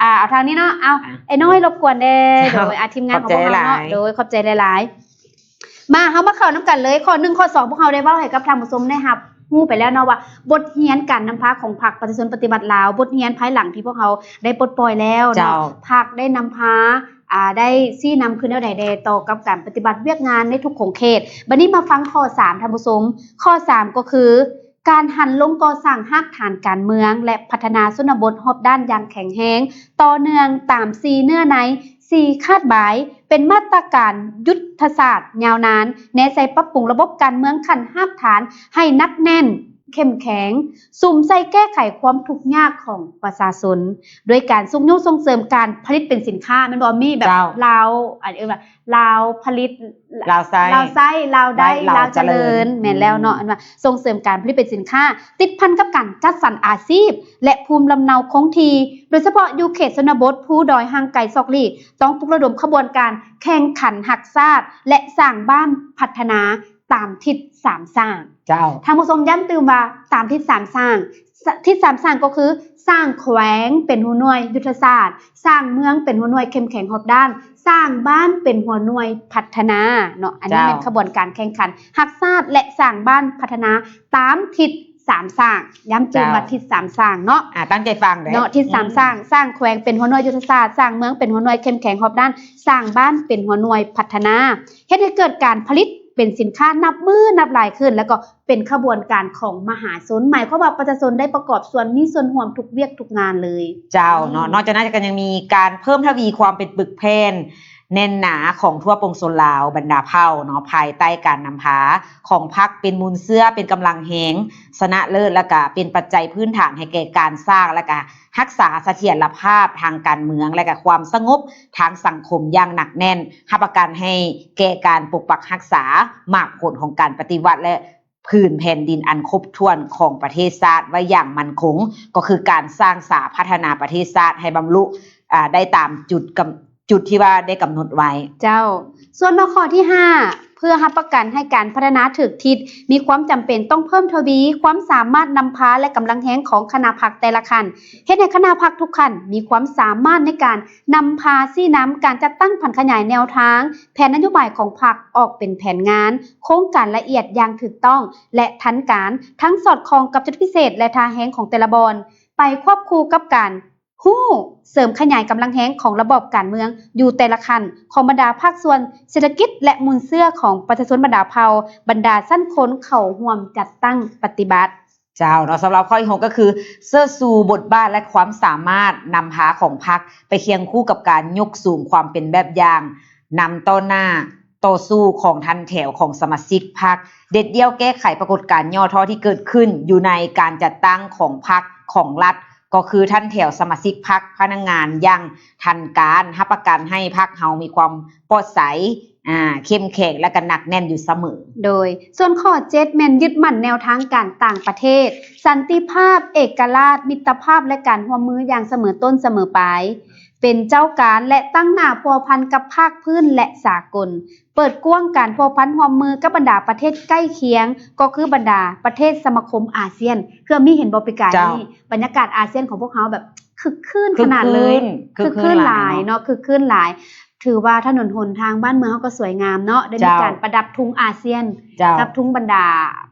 ອ່າ ເອົາທາງນີ້ເນາະ ເອົາ ອ່າ ອ້າຍນ້ອຍລົບກວນແດ່ ເຈົ້າ ໂດຍ ອ່າ ທີມງານຂອງພວກເຮົາເນາະ ຂອບໃຈຫຼາຍ ໂດຍ ຂອບໃຈຫຼາຍໆ ມາ ເຮົາມາເຂົ້ານຳກັນເລີຍ ຂໍ້ໜຶ່ງ ຂໍ້ສອງ ພວກເຮົາໄດ້ເວົ້າໃຫ້ກັບທ່ານຜູ້ຊົມໄດ້ຮັບຮູ້ໄປແລ້ວເນາະວ່າ ບົດຮຽນການນຳພາຂອງພັກປະຊາຊົນປະຕິວັດລາວ ບົດຮຽນພາຍຫຼັງທີ່ພວກເຮົາໄດ້ປົດປ່ອຍແລ້ວເນາະ ເຈົ້າ ພັກໄດ້ນຳພາ ອ່າ ໄດ້ຊີ້ນຳຄືແນວໃດແດ່ຕໍ່ກັບການປະຕິບັດວຽກງານໃນທຸກຂົງເຂດ. ບັດນີ້ມາຟັງຂໍ້ສາມ ທ່ານຜູ້ຊົມ. ຂໍ້ສາມກໍຄື ການຫັນລົງກໍ່ສ້າງຮາກຖານການເມືອງ ແລະ ພັດທະນາຊົນນະບົດຮອບດ້ານຢ່າງແຂງແຮງ, ຕໍ່ເນື່ອງຕາມສີ່ເນື້ອໃນ ສີ່ ຄາດບາຍ ເປັນມາດຕະການຍຸດທະສາດຍາວນານ ແນໃສ່ປັບປຸງລະບົບການເມືອງຂັ້ນຮາກຖານໃຫ້ໜັກແໜ້ນ ເຂັ້ມແຂງ, ສຸມໃສ່ແກ້ໄຂຄວາມທຸກຍາກຂອງປະຊາຊົນ ດ້ວຍການຊຸກຍູ້ສົ່ງເສີມການຜະລິດເປັນສິນຄ້າ ແມ່ນບໍ່? ມີແບບ ເຈົ້າ ລາວ ອັນເອີ້ນວ່າ ລາວຜະລິດ ລາວໃຊ້ ລາວໃຊ້ ລາວໄດ້ ລາວ ລາວຈະເລີນ ລາວຈະເລີນ ແມ່ນແລ້ວເນາະ ອືມ ອັນວ່າສົ່ງເສີມການຜະລິດເປັນສິນຄ້າ ຕິດພັນກັບການຈັດສັນອາຊີບ ແລະ ພູມລຳເນົາຄົງທີ່ ໂດຍສະເພາະຢູ່ເຂດຊົນນະບົດ ພູດອຍຫ່າງໄກຊອກຫຼີກ ຕ້ອງປຸກລະດົມຂະບວນການແຂ່ງຂັນຮັກຊາດ ແລະ ສ້າງບ້ານພັດທະນາຕາມທິດສາມສ້າງ. ເຈົ້າ ທ່ານຜູ້ຊົມ ຢ້ຳຕື່ມວ່າຕາມທິດສາມສ້າງ ທິດສາມສ້າງກໍຄື ສ້າງແຂວງເປັນຫົວໜ່ວຍຍຸດທະສາດ, ສ້າງເມືອງເປັນຫົວໜ່ວຍເຂັ້ມແຂງຮອບດ້ານ, ສ້າງບ້ານເປັນຫົວໜ່ວຍພັດທະນາເນາະ. ອັນນີ້ ເຈົ້າ ແມ່ນຂະບວນການແຂ່ງຂັນຮັກຊາດ ແລະ ສ້າງບ້ານພັດທະນາຕາມທິດສາມສ້າງ. ຢ້ຳຕື່ມວ່າ ເຈົ້າ ທິດສາມສ້າງເນາະ. ອາ ຕັ້ງໃຈຟັງເດີ້ ເນາະ ທິດສາມ ອືມ ສ້າງ, ສ້າງແຂວງເປັນຫົວໜ່ວຍຍຸດທະສາດ, ສ້າງເມືອງເປັນຫົວໜ່ວຍເຂັ້ມແຂງຮອບດ້ານ, ສ້າງບ້ານເປັນຫົວໜ່ວຍພັດທະນາ, ເຮັດໃຫ້ເກີດການຜະລິດເປັນສິນຄ້ານັບມື້ນັບຫຼາຍຂຶ້ນ ແລ້ວກໍ ເປັນຂະບວນການຂອງມະຫາຊົນ, ໝາຍຄວາມວ່າປະຊາຊົນໄດ້ປະກອບສ່ວນ ມີສ່ວນຮ່ວມທຸກວຽກທຸກງານເລີຍ. ເຈົ້າເນາະ. ອືມ ນອກຈາກນັ້ນກໍຍັງມີການເພີ່ມທະວີຄວາມເປັນປຶກແຜ່ນແໜ້ນໜາຂອງທົ່ວປວງຊົນລາວບັນດາເຜົ່າເນາະ, ພາຍໃຕ້ການນຳພາຂອງພັກເປັນມູນເຊື້ອ, ເປັນກຳລັງແຮງຊະນະເລີດ ແລ້ວກະເປັນປັດໄຈພື້ນຖານໃຫ້ແກ່ການສ້າງ ແລ້ວກະຮັກສາສະຖຽນລະພາບທາງການເມືອງ ແລະກະຄວາມສະຫງົບທາງສັງຄົມຢ່າງໜັກແໜ້ນ, ຮັບປະກັນໃຫ້ແກ່ການປົກປັກຮັກສາໝາກຜົນຂອງການປະຕິວັດ ແລະ ພື້ນແຜ່ນດິນອັນຄົບຖ້ວນຂອງປະເທດຊາດໄວ້ຢ່າງໝັ້ນຄົງ, ກໍຄືການສ້າງສາພັດທະນາປະເທດຊາດໃຫ້ບຳລຸ ອາ ໄດ້ຕາມຈຸດກຳ ຈຸດທີ່ວ່າໄດ້ກຳນົດໄວ້. ເຈົ້າ. ສ່ວນຫົວຂໍ້ທີຫ້າ ເພື່ອຮັບປະກັນໃຫ້ການພັດທະນາຖືກທິດ, ມີຄວາມຈຳເປັນຕ້ອງເພີ່ມທະວີຄວາມສາມາດນຳພາ ແລະ ກຳລັງແຮງຂອງຄະນະພັກແຕ່ລະຂັ້ນ, ເຮັດໃຫ້ຄະນະພັກທຸກຂັ້ນມີຄວາມສາມາດໃນການນຳພາຊີ້ນຳການຈັດຕັ້ງຜັນຂະຫຍາຍແນວທາງ ແຜນນະໂຍບາຍຂອງພັກອອກເປັນແຜນງານ, ໂຄງການລະອຽດຢ່າງຖືກຕ້ອງ ແລະ ທັນການ, ທັງສອດຄ່ອງກັບຈຸດພິເສດ ແລະ ທ່າແຮງຂອງແຕ່ລະບ່ອນ, ໄປຄວບຄູ່ກັບການ ຮູ້ເສີມຂະຫຍາຍກຳລັງແຮງຂອງລະບອບການເມືອງຢູ່ແຕ່ລະຂັ້ນຂອງບັນດາພາກສ່ວນເສດຖະກິດ ແລະ ມູນເຊື້ອຂອງປະຊາຊົນບັນດາເຜົ່າ, ບັນດາຊັ້ນຄົນເຂົ້າຮ່ວມຈັດຕັ້ງປະຕິບັດ. ເຈົ້າເນາະ, ສຳລັບຂໍ້ທີຫົກກໍຄື ເຊີດຊູບົດບາດ ແລະ ຄວາມສາມາດນຳພາຂອງພັກ ໄປຄຽງຄູ່ກັບການຍົກສູງຄວາມເປັນແບບຢ່າງ ນຳຕໍ່ໜ້າຕໍ່ສູ້ຂອງຖັນແຖວຂອງສະມາຊິກພັກ, ເດັດດ່ຽວແກ້ໄຂປາກົດການຫຍໍ້ທໍ້ທີ່ເກີດຂຶ້ນຢູ່ໃນການຈັດຕັ້ງຂອງພັກຂອງລັດ, ກໍຄືຖັນແຖວສະມາຊິກພັກ, ພະນັກງານຢ່າງທັນການ, ຮັບປະກັນໃຫ້ພັກເຮົາມີຄວາມປອດໃສ, ອາ, ເຂັ້ມແຂງ ແລະ ກໍໜັກແໜ້ນຢູ່ສະເໝີ. ໂດຍ ສ່ວນຂໍ້ເຈັດ ແມ່ນຍຶດໝັ້ນແນວທາງການຕ່າງປະເທດ, ສັນຕິພາບ, ເອກະລາດ, ມິດຕະພາບ ແລະ ການຮ່ວມມືຢ່າງສະເໝີຕົ້ນສະເໝີປາຍ. ເປັນເຈົ້າການ ແລະ ຕັ້ງໜ້າພົວພັນກັບພາກພື້ນ ແລະ ສາກົນ, ເປີດກວ້າງການພົວພັນຮ່ວມມືກັບບັນດາປະເທດໃກ້ຄຽງ, ກໍຄືບັນດາປະເທດສະມາຄົມອາຊຽນ. ເຄືອມີເຫັນບໍ່ ປີກາຍ ເຈົ້າ ນີ້ ບັນຍາກາດອາຊຽນຂອງພວກເຮົາແບບຄຶກຄື້ນຂະໜາດເລີຍ, ຄຶກຄື້ນ ຄຶກຄື້ນຫຼາຍເນາະ, ຄຶກຄື້ນຫຼາຍເນາະ. ຄືວ່າຖະໜົນຫົນທາງບ້ານເມືອງເຮົາກໍສວຍງາມເນາະ, ໄດ້ມີ ເຈົ້າ ການປະດັບທຸງອາຊຽນ ເຈົ້າ ກັບທຸງບັນດາ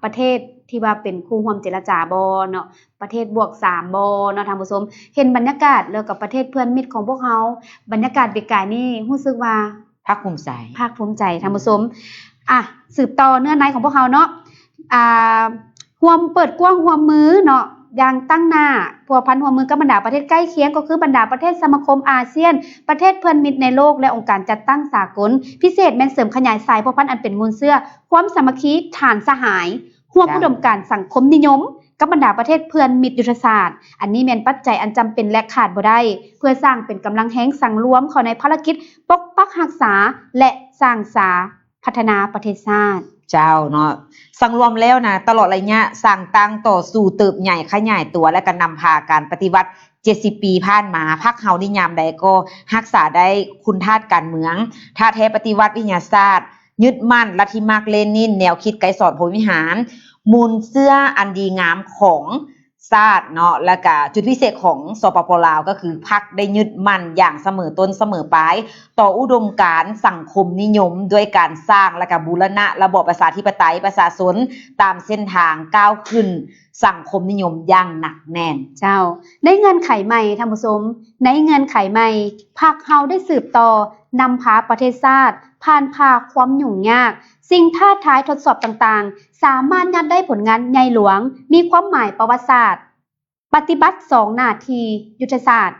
ປະເທດທີ່ວ່າເປັນຄູ່ຮ່ວມເຈລະຈາບໍ່ເນາະ. ປະເທດບວກສາມບໍ່ເນາະທ່ານຜູ້ຊົມ. ເຫັນບັນຍາກາດ ແລ້ວກໍປະເທດເພື່ອນມິດຂອງພວກເຮົາ, ບັນຍາກາດປີກາຍນີ້ຮູ້ສຶກວ່າພາກພູມໃຈ, ພາກພູມໃຈທ່ານຜູ້ຊົມ. ອ່ະ ສືບຕໍ່ເນື້ອໃນຂອງພວກເຮົາເນາະ, ອ່າ ຮ່ວມເປີດກວ້າງຮ່ວມມືເນາະ, ຢ່າງຕັ້ງໜ້າພົວພັນຮ່ວມມືກັບບັນດາປະເທດໃກ້ຄຽງ, ກໍຄືບັນດາປະເທດສະມາຄົມອາຊຽນ, ປະເທດເພື່ອນມິດໃນໂລກ ແລະ ອົງການຈັດຕັ້ງສາກົນ. ພິເສດແມ່ນເສີມຂະຫຍາຍສາຍພົວພັນອັນເປັນມູນເຊື້ອຄວາມສາມັກຄີ ຖານສະຫາຍ ຮ່ວມ ເຈົ້າ ອຸດົມການສັງຄົມນິຍົມກັບບັນດາປະເທດເພື່ອນມິດຍຸດທະສາດ. ອັນນີ້ແມ່ນປັດໄຈອັນຈຳເປັນ ແລະ ຂາດບໍ່ໄດ້ ເພື່ອສ້າງເປັນກຳລັງແຮງສັງລວມເຂົ້າໃນພາລະກິດປົກປັກຮັກສາ ແລະ ສ້າງສາພັດທະນາປະເທດຊາດ. ເຈົ້າເນາະ, ສັງລວມແລ້ວນະ ຕະຫຼອດໄລຍະສ້າງຕັ້ງຕໍ່ສູ້ເຕີບໃຫຍ່ຂະຫຍາຍຕົວ ແລະ ກະນຳພາການປະຕິວັດເຈັດສິບປີຜ່ານມາ, ພັກເຮົານີ້ຍາມໃດກໍຮັກສາໄດ້ຄຸນທາດການເມືອງ, ທ່າແທ້ປະຕິວັດວິທະຍາສາດ, ຍຶດໝັ້ນລັດທິມາກເລນິນ, ແນວຄິດໄກສອນພົມວິຫານ, ມູນເຊື້ອອັນດີງາມຂອງຊາດເນາະ, ແລ້ວກະຈຸດພິເສດຂອງ ສປປ ລາວ ກໍຄືພັກໄດ້ຍຶດໝັ້ນຢ່າງສະເໝີຕົ້ນສະເໝີປາຍຕໍ່ອຸດົມການສັງຄົມນິຍົມ ດ້ວຍການສ້າງ ແລ້ວກະບູລະນະລະບອບປະຊາທິປະໄຕປະຊາຊົນຕາມເສັ້ນທາງກ້າວຂຶ້ນ ສັງຄົມນິຍົມຢ່າງໜັກແໜ້ນ. ເຈົ້າ, ໃນເງື່ອນໄຂໃໝ່, ທ່ານຜູ້ຊົມ, ໃນເງື່ອນໄຂໃໝ່, ພັກເຮົາໄດ້ສືບຕໍ່ນຳພາປະເທດຊາດຜ່ານຜ່າຄວາມຫຍຸ້ງຍາກ, ສິ່ງທ້າທາຍທົດສອບຕ່າງໆ, ສາມາດຍາດໄດ້ຜົນງານໃຫຍ່ຫຼວງ, ມີຄວາມໝາຍປະຫວັດສາດ, ປະຕິບັດສອງໜ້າທີ່ຍຸດທະສາດ,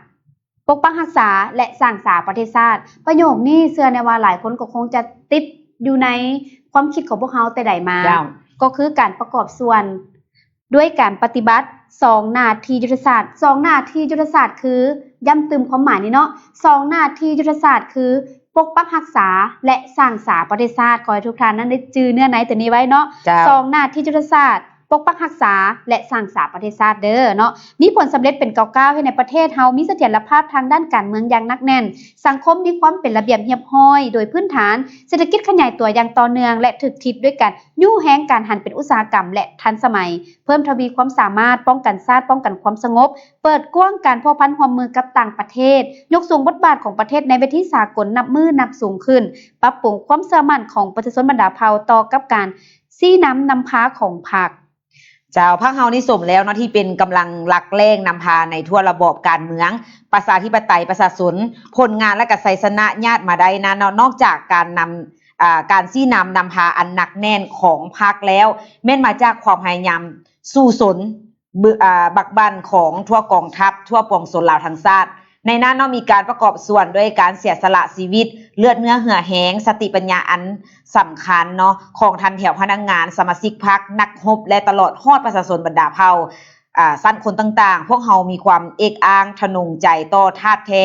ປົກປັກຮັກສາ ແລະ ສ້າງສາປະເທດຊາດ. ປະໂຫຍກນີ້ເຊື່ອແນ່ວ່າຫຼາຍຄົນກໍຄົງຈະຕິດຢູ່ໃນຄວາມຄິດຂອງພວກເຮົາແຕ່ໃດມາ ເຈົ້າ ກໍຄືການປະກອບສ່ວນດ້ວຍການປະຕິບັດສອງໜ້າທີ່ຍຸດທະສາດ. ສອງໜ້າທີ່ຍຸດທະສາດຄື ຢ້ຳຕື່ມຄວາມໝາຍນີ້ເນາະ, ສອງໜ້າທີ່ຍຸດທະສາດຄື ປົກປັກຮັກສາ ແລະ ສ້າງສາປະເທດຊາດ. ຂໍໃຫ້ທຸກທ່ານນັ້ນໄດ້ຈື່ເນື້ອໃນຕົວນີ້ໄວ້ເນາະ. ເຈົ້າ. ສອງໜ້າທີ່ຍຸດທະສາດ ປົກປັກຮັກສາ ແລະ ສ້າງສາປະເທດຊາດເດີເນາະ. ມີຜົນສຳເລັດເປັນກ້າວໆ ເຮັດໃຫ້ປະເທດເຮົາມີສະຖຽນລະພາບທາງດ້ານການເມືອງຢ່າງໜັກແໜ້ນ, ສັງຄົມມີຄວາມເປັນລະບຽບຮຽບຮ້ອຍໂດຍພື້ນຖານ, ເສດຖະກິດຂະຫຍາຍຕົວຢ່າງຕໍ່ເນື່ອງ ແລະ ຖືກທິດດ້ວຍການຍູ້ແຮງການຫັນເປັນອຸດສາຫະກຳ ແລະ ທັນສະໄໝ, ເພີ່ມທະວີຄວາມສາມາດປ້ອງກັນຊາດ, ປ້ອງກັນຄວາມສະຫງົບ, ເປີດກວ້າງການພົວພັນຮ່ວມມືກັບຕ່າງປະເທດ, ຍົກສູງບົດບາດຂອງປະເທດໃນເວທີສາກົນນັບມື້ນັບສູງຂຶ້ນ, ປັບປຸງຄວາມເຊື່ອໝັ້ນຂອງປະຊາຊົນບັນດາເຜົ່າຕໍ່ກັບການຊີ້ນຳນຳພາຂອງພັກ. ເຈົ້າ, ພັກເຮົານີ້ສົມແລ້ວເນາະ ທີ່ເປັນກຳລັງຫຼັກແຫຼ່ງນຳພາໃນທົ່ວລະບອບການເມືອງປະຊາທິປະໄຕປະຊາຊົນ. ຜົນງານ ແລະ ກະໄຊຊະນະຍາດມາໄດ້ນັ້ນເນາະ, ນອກຈາກການນຳ ອາ ການຊີ້ນຳນຳພາອັນໜັກແໜ້ນຂອງພັກແລ້ວ, ແມ່ນມາຈາກຄວາມພະຍາຍາມສູ້ຊົນ ບ- ອາ ບັກບັ່ນຂອງທົ່ວກອງທັບ, ທົ່ວປວງຊົນລາວທັງຊາດ. ໃນນັ້ນເນາະ ມີການປະກອບສ່ວນດ້ວຍການເສຍສະຫຼະຊີວິດ, ເລືອດເນື້ອເຫື່ອແຮງ, ສະຕິປັນຍາອັນສຳຄັນເນາະ ຂອງຖັນແຖວພະນັກງານ, ສະມາຊິກພັກ, ນັກຮົບ ແລະ ຕະຫຼອດຮອດປະຊາຊົນບັນດາເຜົ່າ, ອາ ຊັ້ນຄົນຕ່າງໆ. ພວກເຮົາມີຄວາມເອກອ້າງທະນົງໃຈຕໍ່ທາດແທ້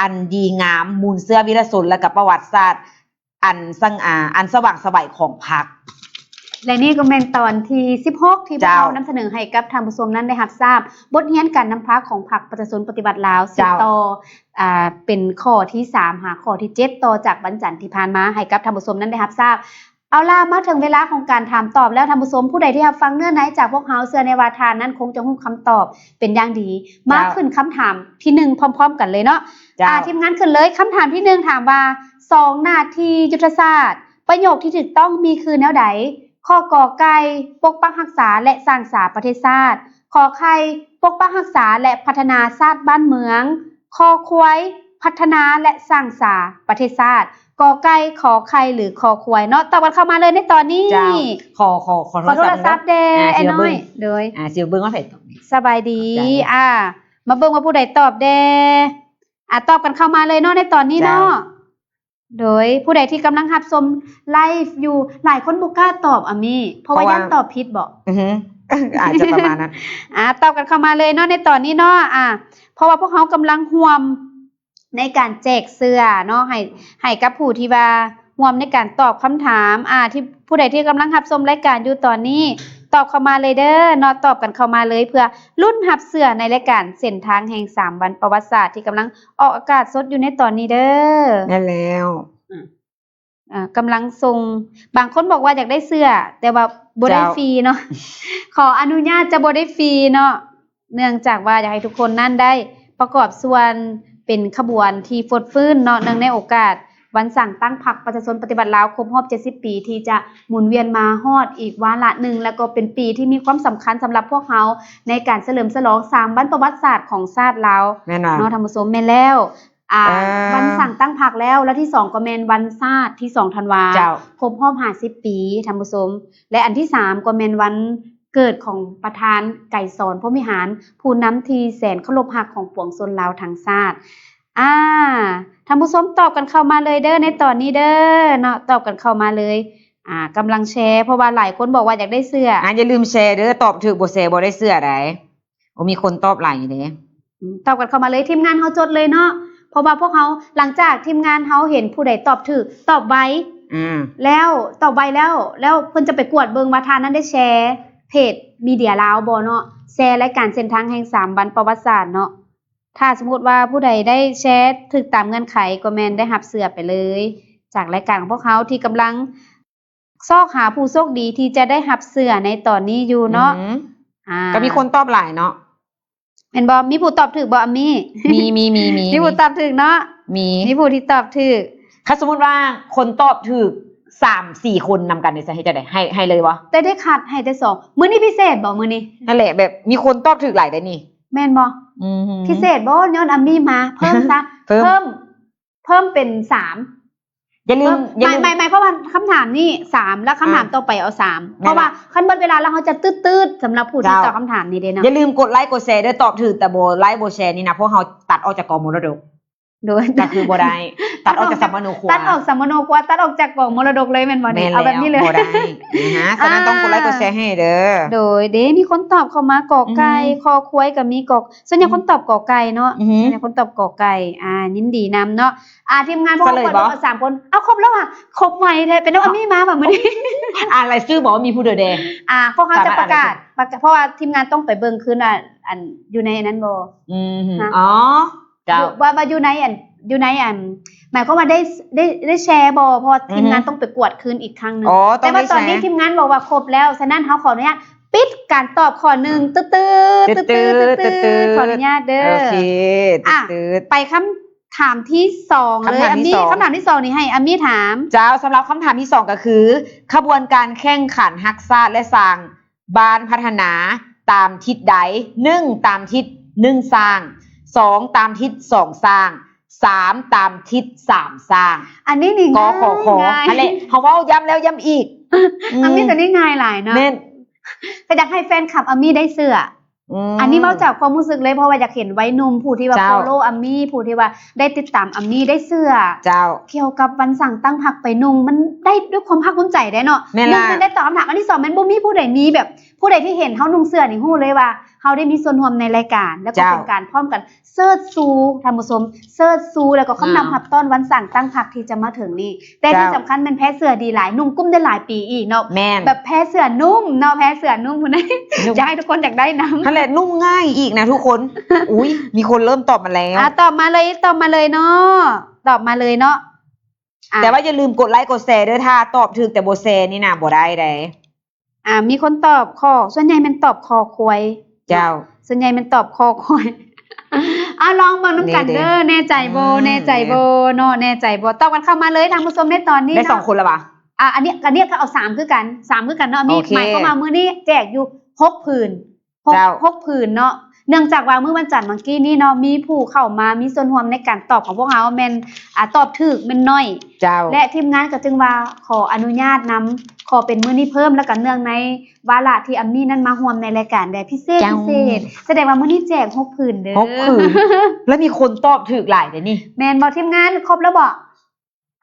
ອັນດີງາມ, ມູນເຊື້ອວິລະຊົນ ແລະ ກະປະຫວັດສາດ ອັນສັງ ອາ ອັນສະຫວ່າງໄສຂອງພັກ. ແລະ ນີ້ກໍແມ່ນຕອນທີສິບຫົກ ທີ່ພວກເຮົານຳສະເໜີໃຫ້ກັບທ່ານຜູ້ຊົມນັ້ນໄດ້ຮັບຊາບ ບົດຮຽນການນຳພາຂອງພັກປະຊາຊົນປະຕິວັດລາວ ເຈົ້າ ສືບຕໍ່ ອາ ເປັນຂໍ້ທີສາມຫາຂໍ້ທີເຈັດ ຕໍ່ຈາກວັນຈັນທີ່ຜ່ານມາ ໃຫ້ກັບທ່ານຜູ້ຊົມນັ້ນໄດ້ຮັບຊາບ. ເອົາລະ ມາເຖິງເວລາຂອງການຖາມຕອບແລ້ວທ່ານຜູ້ຊົມ, ຜູ້ໃດທີ່ຮັບຟັງເນື້ອໃນຈາກພວກເຮົາ ເຊື່ອແນ່ວ່າທ່ານນັ້ນຄົງຈະຮູ້ຄຳຕອບເປັນຢ່າງດີ. ເຈົ້າ ມາຂຶ້ນຄຳຖາມທີໜຶ່ງພ້ອມໆກັນເລີຍເນາະ. ເຈົ້າ ອາ ທີມງານຂຶ້ນເລີຍ. ຄຳຖາມທີໜຶ່ງຖາມວ່າ ສອງໜ້າທີ່ຍຸດທະສາດ ປະໂຫຍກທີ່ຖືກຕ້ອງມີຄືແນວໃດ? ຂໍ້ ກ ໄກ່ ປົກປັກຮັກສາ ແລະ ສ້າງສາປະເທດຊາດ, ຂໍ ໄຂ່ ປົກປັກຮັກສາ ແລະ ພັດທະນາຊາດບ້ານເມືອງ, ຄໍ ຄວາຍ ພັດທະນາ ແລະ ສ້າງສາປະເທດຊາດ, ກ ໄກ່ ຂໍ ໄຂ່ ຫຼື ຄໍ ຄວາຍເນາະ. ຕອບກັນເຂົ້າມາເລີຍໃນຕອນນີ້. ເຈົ້າ ຂໍ ຂໍ ຂໍ ຂໍໂທລະສັບແດ່ ອ້າຍນ້ອຍ. ໂດຍ ອາ ຊິເບິ່ງວ່າໃຜຕອບ. ສະບາຍດີ. ອາ ມາເບິ່ງວ່າຜູ້ໃດຕອບແດ່. ອາ ຕອບກັນເຂົ້າມາເລີຍເນາະໃນຕອນນີ້ເນາະ. ເຈົ້າ ໂດຍ ຜູ້ໃດທີ່ກຳລັງຮັບຊົມໄລຟ໌ຢູ່ ຫຼາຍຄົນບໍ່ກ້າຕອບອາມີ ເພາະວ່າ ເພາະວ່າຢ້ານຕອບຜິດບໍ? ອື ອາດຈະປະມານນັ້ນ. ອາ ຕອບກັນເຂົ້າມາເລີຍເນາະໃນຕອນນີ້ເນາະ. ອາ ເພາະວ່າພວກເຮົາກຳລັງຮ່ວມໃນການແຈກເສື້ອເນາະ ໃຫ້ ໃຫ້ກັບຜູ້ທີ່ວ່າຮ່ວມໃນການຕອບຄຳຖາມ. ອາ ທີ່ ຜູ້ໃດທີ່ກຳລັງຮັບຊົມລາຍການຢູ່ຕອນນີ້ ຕອບເຂົ້າມາເລີຍເດີເນາະ, ຕອບກັນເຂົ້າມາເລີຍ ເພື່ອລຸ້ນຮັບເສື້ອໃນລາຍການເສັ້ນທາງແຫ່ງສາມວັນປະຫວັດສາດ ທີ່ກຳລັງ ອອກອາກາດສົດຢູ່ໃນຕອນນີ້ເດີ. ແມ່ນແລ້ວ. ອາ ກຳລັງສົ່ງ ບາງຄົນບອກວ່າຢາກໄດ້ເສື້ອ ແຕ່ວ່າບໍ່ໄດ້ ເຈົ້າ ຟຣີເນາະ. ຂໍອະນຸຍາດຈະບໍ່ໄດ້ຟຣີເນາະ, ເນື່ອງຈາກວ່າຢາກໃຫ້ທຸກຄົນນັ້ນໄດ້ປະກອບສ່ວນເປັນຂະບວນທີ່ຟົດຟື້ນເນາະ, ເນື່ອງໃນໂອກາດວັນສ້າງຕັ້ງພັກປະຊາຊົນປະຕິວັດລາວຄົບຮອບເຈັດສິບປີ ທີ່ຈະໝູນວຽນມາຮອດອີກວາລະໜຶ່ງ ແລ້ວກໍເປັນປີທີ່ມີຄວາມສຳຄັນສຳລັບພວກເຮົາໃນການສະເຫຼີມສະຫຼອງສາມວັນປະຫວັດສາດຂອງຊາດລາວ. ແມ່ນຫວາ? ເນາະ ທ່ານຜູ້ຊົມ. ແມ່ນແລ້ວ. ອາ ເອີ ວັນສ້າງຕັ້ງພັກແລ້ວ ແລະ ທີສອງກໍແມ່ນວັນຊາດ ທີສອງທັນວາ ເຈົ້າ ຄົບຮອບຫ້າສິບປີ ທ່ານຜູ້ຊົມ ແລະ ອັນທີສາມກໍແມ່ນວັນເກີດຂອງປະທານໄກສອນ ພົມວິຫານ ຜູ້ນຳທີ່ແສນເຄົາລົບຮັກຂອງປວງຊົນລາວທັງຊາດ. ອາ ທ່ານຜູ້ຊົມຕອບກັນເຂົ້າມາເລີຍເດີ ໃນຕອນນີ້ເດີເນາະ, ຕອບກັນເຂົ້າມາເລີຍ. ອາ ກຳລັງແຊ ເພາະວ່າຫຼາຍຄົນບອກວ່າຢາກໄດ້ເສື້ອ. ອາ ຢ່າລືມແຊເດີ, ຕອບຖືກບໍ່ແຊບໍ່ໄດ້ເສື້ອໃດ. ໂອ້ ມີຄົນຕອບຫຼາຍຢູ່ເດ້. ອືມ ຕອບກັນເຂົ້າມາເລີຍ ທີມງານເຮົາຈົດເລີຍເນາະ, ເພາະວ່າພວກເຮົາ ຫຼັງຈາກທີມງານເຮົາເຫັນຜູ້ໃດຕອບຖືກ ຕອບໄວ ອືມ ແລ້ວ ຕອບໄວແລ້ວ ແລ້ວເພິ່ນຈະໄປກວດເບິ່ງວ່າທ່ານນັ້ນໄດ້ແຊເພຈມີເດຍລາວບໍ່ເນາະ, ແຊລາຍການເສັ້ນທາງແຫ່ງສາມວັນປະຫວັດສາດເນາະ. ຖ້າສົມມຸດວ່າຜູ້ໃດໄດ້ແຊຖືກຕາມເງື່ອນໄຂ ກໍແມ່ນໄດ້ຮັບເສື້ອໄປເລີຍ ຈາກລາຍການຂອງພວກເຮົາທີ່ກຳລັງ ຊອກຫາຜູ້ໂຊກດີທີ່ຈະໄດ້ຮັບເສື້ອໃນຕອນນີ້ຢູ່ເນາະ. ອືມ ອາ ກໍມີຄົນຕອບຫຼາຍເນາະ ແມ່ນບໍ່? ມີຜູ້ຕອບຖືກບໍ່ ອາມີ? ມີ ມີ ມີ ມີ ມີຜູ້ຕອບຖືກເນາະ ມີ ມີຜູ້ທີ່ຕອບຖືກ. ຄັນສົມມຸດວ່າຄົນຕອບຖືກສາມສີ່ຄົນນຳກັນນີ້ ຈະເຮັດຈັ່ງໃດ? ໃຫ້ ໃຫ້ເລີຍບໍ່? ແຕ່ໄດ້ຄັດໃຫ້ແຕ່ສອງ. ມື້ນີ້ພິເສດບໍ່? ມື້ນີ້ ນັ້ນແຫຼະ ແບບມີຄົນຕອບຖືກຫຼາຍໄດ໋ນີ້ ແມ່ນບໍ່? ອືມ ພິເສດບໍ່? ຍ້ອນອາມີມາ ເພີ່ມຊະ ເພີ່ມ ເພີ່ມ ເພີ່ມເປັນສາມ ຢ່າລືມ ຢ່າລືມ ໝາຍ ໝາຍ ໝາຍຄວາມວ່າຄຳຖາມນີ້ສາມ ແລ້ວຄຳຖາມຕໍ່ໄປເອົາສາມ ແມ່ນລະ ເພາະວ່າຄັນເບິດເວລາແລ້ວເຮົາຈະຕຶດໆ ສຳລັບຜູ້ທີ່ຕອບຄຳຖາມນີ້ເດ້ເນາະ. ຢ່າລືມກົດໄລກົດແຊເດີ້ ຕອບຖືກແຕ່ບໍ່ໄລບໍ່ແຊນີ້ນະ ພວກເຮົາຕັດອອກຈາກກອງມໍລະດົກ. ໂດຍ ກໍຄືບໍ່ໄດ້ ຕັດອອກຈາກສຳມະໂນຄົວ ຕັດອອກສຳມະໂນຄົວ ຕັດອອກຈາກກອງມໍລະດົກເລີຍແມ່ນບໍ່ນີ້? ເອົາແບບນີ້ເລີຍ ບໍ່ໄດ້ນະ. ສະນັ້ນຕ້ອງກົດໄລກົດແຊໃຫ້ເດີ້. ໂດຍ ເດ້ ມີຄົນຕອບເຂົ້າມາ ກ ໄກ່ ຄ ຄວາຍ ກໍມີ ກ ສ່ວນໃຫຍ່ຄົນຕອບ ກ ໄກ່ເນາະ. ສ່ວນໃຫຍ່ຄົນຕອບ ກ ໄກ່. ອ່າ ຍິນດີນຳເນາະ. ອ່າ ທີມງານພວກເຮົາ ສະເຫຼີຍບໍ່? ສາມຄົນ ເອົາ ຄົບແລ້ວຫວາ? ຄົບໄວແທ້ ເປັນນຳອາມີມາຫວາມື້ນີ້? ອ່ານລາຍຊື່ບໍ່ວ່າມີຜູ້ໃດແດ່? ອ່າ ພວກເຮົາຈະປະກາດ ປະກາດ ເພາະວ່າທີມງານຕ້ອງໄປເບິ່ງຄືນວ່າ ອັນ ຢູ່ໃນນັ້ນບໍ່? ອໍ ເຈົ້າ ວ່າ ວ່າຢູ່ໃນອັນ ຢູ່ໃນອັນ ໝາຍຄວາມວ່າໄດ້ ໄດ້ ໄດ້ແຊບໍ່? ເພາະວ່າທີມງານຕ້ອງໄປກວດຄືນອີກຄັ້ງໜຶ່ງ. ອໍ ແຕ່ວ່າຕອນນີ້ທີມງານບອກວ່າຄົບແລ້ວ ສະນັ້ນເຮົາຂໍອະນຸຍາດປິດການຕອບຂໍ້ໜຶ່ງ ຕຶດໆ ຕຶດໆ ຕຶດໆ ຂໍອະນຸຍາດເດີ້. ໂອເຄ ອ່ະ ຕຶດໆ ໄປຄຳຖາມທີສອງເລີຍ ອາມີ. ຄຳຖາມທີສອງ ຄຳຖາມທີສອງນີ້ໃຫ້ອາມີຖາມ. ເຈົ້າ ສຳລັບຄຳຖາມທີສອງກໍຄື ຂະບວນການແຂ່ງຂັນຮັກຊາດ ແລະ ສ້າງ ບ້ານພັດທະນາຕາມທິດໃດ? ໜຶ່ງ ຕາມທິດໜຶ່ງສ້າງ, ສອງ ຕາມທິດສອງສ້າງ, ສາມ ຕາມທິດສາມສ້າງ. ອັນນີ້ນີ້ ກ ຂ ຄ ຫັ້ນແຫຼະ ເຮົາເວົ້າຢ້ຳແລ້ວຢ້ຳອີກ. ອືມ ອັນນີ້ຕົວນີ້ງ່າຍຫຼາຍເນາະ. ແມ່ນ ກໍຢາກໃຫ້ແຟນຄລັບອາມີໄດ້ເຊື່ອ. ອືມ ອັນນີ້ເວົ້າຈາກຄວາມຮູ້ສຶກເລີຍ ເພາະວ່າຢາກເຫັນໄວໜຸ່ມຜູ້ທີ່ວ່າ ເຈົ້າ follow ອາມີ ຜູ້ທີ່ວ່າໄດ້ຕິດຕາມອາມີໄດ້ເຊື່ອ ເຈົ້າ ກ່ຽວກັບວັນສ້າງຕັ້ງພັກໄປນຸ່ງ ມັນໄດ້ດ້ວຍຄວາມພາກພູມໃຈເດ້ເນາະ. ແມ່ນລະ ໜຶ່ງ ແມ່ນໄດ້ຕອບຄຳຖາມ, ອັນທີສອງແມ່ນບໍ່ມີຜູ້ໃດມີແບບ ຜູ້ໃດທີ່ເຫັນເຮົານຸ່ງເສື້ອນີ້ຮູ້ເລີຍວ່າເຮົາໄດ້ມີສ່ວນຮ່ວມໃນລາຍການ ແລ້ວກໍ ເຈົ້າ ເປັນການພ້ອມກັນເຊີດຊູ ທ່ານຜູ້ຊົມ ເຊີດຊູ ແລ້ວກໍຄຳນັບ ອ່າ ຮັບຕ້ອນວັນສ້າງຕັ້ງພັກທີ່ຈະມາເຖິງນີ້. ແຕ່ທີ່ ເຈົ້າ ສຳຄັນແມ່ນແພເສື້ອດີຫຼາຍ ນຸ່ງກຸ້ມໄດ້ຫຼາຍປີອີກເນາະ. ແມ່ນ ແບບແພເສື້ອນຸ່ມເນາະ ແພເສື້ອນຸ່ມພຸ້ນ ຢາກໃຫ້ທຸກຄົນຢາກໄດ້ນຳ. ຫັ້ນແຫຼະ ນຸ່ມງ່າຍອີກນະທຸກຄົນ. ອຸ້ຍ ມີຄົນເລີ່ມຕອບມາແລ້ວ. ອ່າ ຕອບມາເລີຍ ຕອບມາເລີຍເນາະ ຕອບມາເລີຍເນາະ. ອ່າ ແຕ່ວ່າຢ່າລືມກົດໄລກົດແຊເດີ້ ຖ້າຕອບຖືກແຕ່ບໍ່ແຊນີ້ນະ ບໍ່ໄດ້ໃດ. ອ່າ ມີຄົນຕອບ ຄ ສ່ວນໃຫຍ່ແມ່ນຕອບ ຄ ຄວາຍ. ເຈົ້າ ສ່ວນໃຫຍ່ແມ່ນຕອບ ຄ ຄວາຍ. ເອົາ ລອງເບິ່ງນຳກັນເດີ້ ແນ່ໃຈບໍ່? ອືມ ແນ່ໃຈບໍ່ເນາະ? ແນ່ໃຈບໍ່? ຕອບກັນເຂົ້າມາເລີຍທ່ານຜູ້ຊົມໃນຕອນນີ້ເນາະ. ໄດ້ສອງຄົນແລ້ວຫວາ? ອ່າ ອັນນີ້ ອັນນີ້ກໍເອົາສາມຄືກັນ ສາມຄືກັນເນາະ. ອາມີ ໂອເຄ ໝາຍຄວາມວ່າມື້ນີ້ແຈກຢູ່ຫົກຜືນ ຫົກ ເຈົ້າ ຫົກຜືນເນາະ. ເນື່ອງຈາກວ່າມື້ວັນຈັນເມື່ອກີ້ນີ້ເນາະ ມີຜູ້ເຂົ້າມາມີສ່ວນຮ່ວມໃນການຕອບຂອງພວກເຮົາແມ່ນ ອ່າ ຕອບຖືກແມ່ນໜ້ອຍ. ເຈົ້າ ແລະ ທີມງານກໍຈຶ່ງວ່າຂໍອະນຸຍາດນຳ ຂໍເປັນມື້ນີ້ເພີ່ມ ແລ້ວກໍເນື່ອງໃນວາລະທີ່ອາມີນັ້ນມາຮ່ວມໃນລາຍການແດ່ ພິເສດ ເຈົ້າ ພິເສດ. ສະແດງວ່າມື້ນີ້ແຈກຫົກຜືນເດີ້ ຫົກຜືນ. ແລ້ວມີຄົນຕອບຖືກຫຼາຍເດ້ນີ້. ແມ່ນບໍ່? ທີມງານຄົບແລ້ວບໍ່?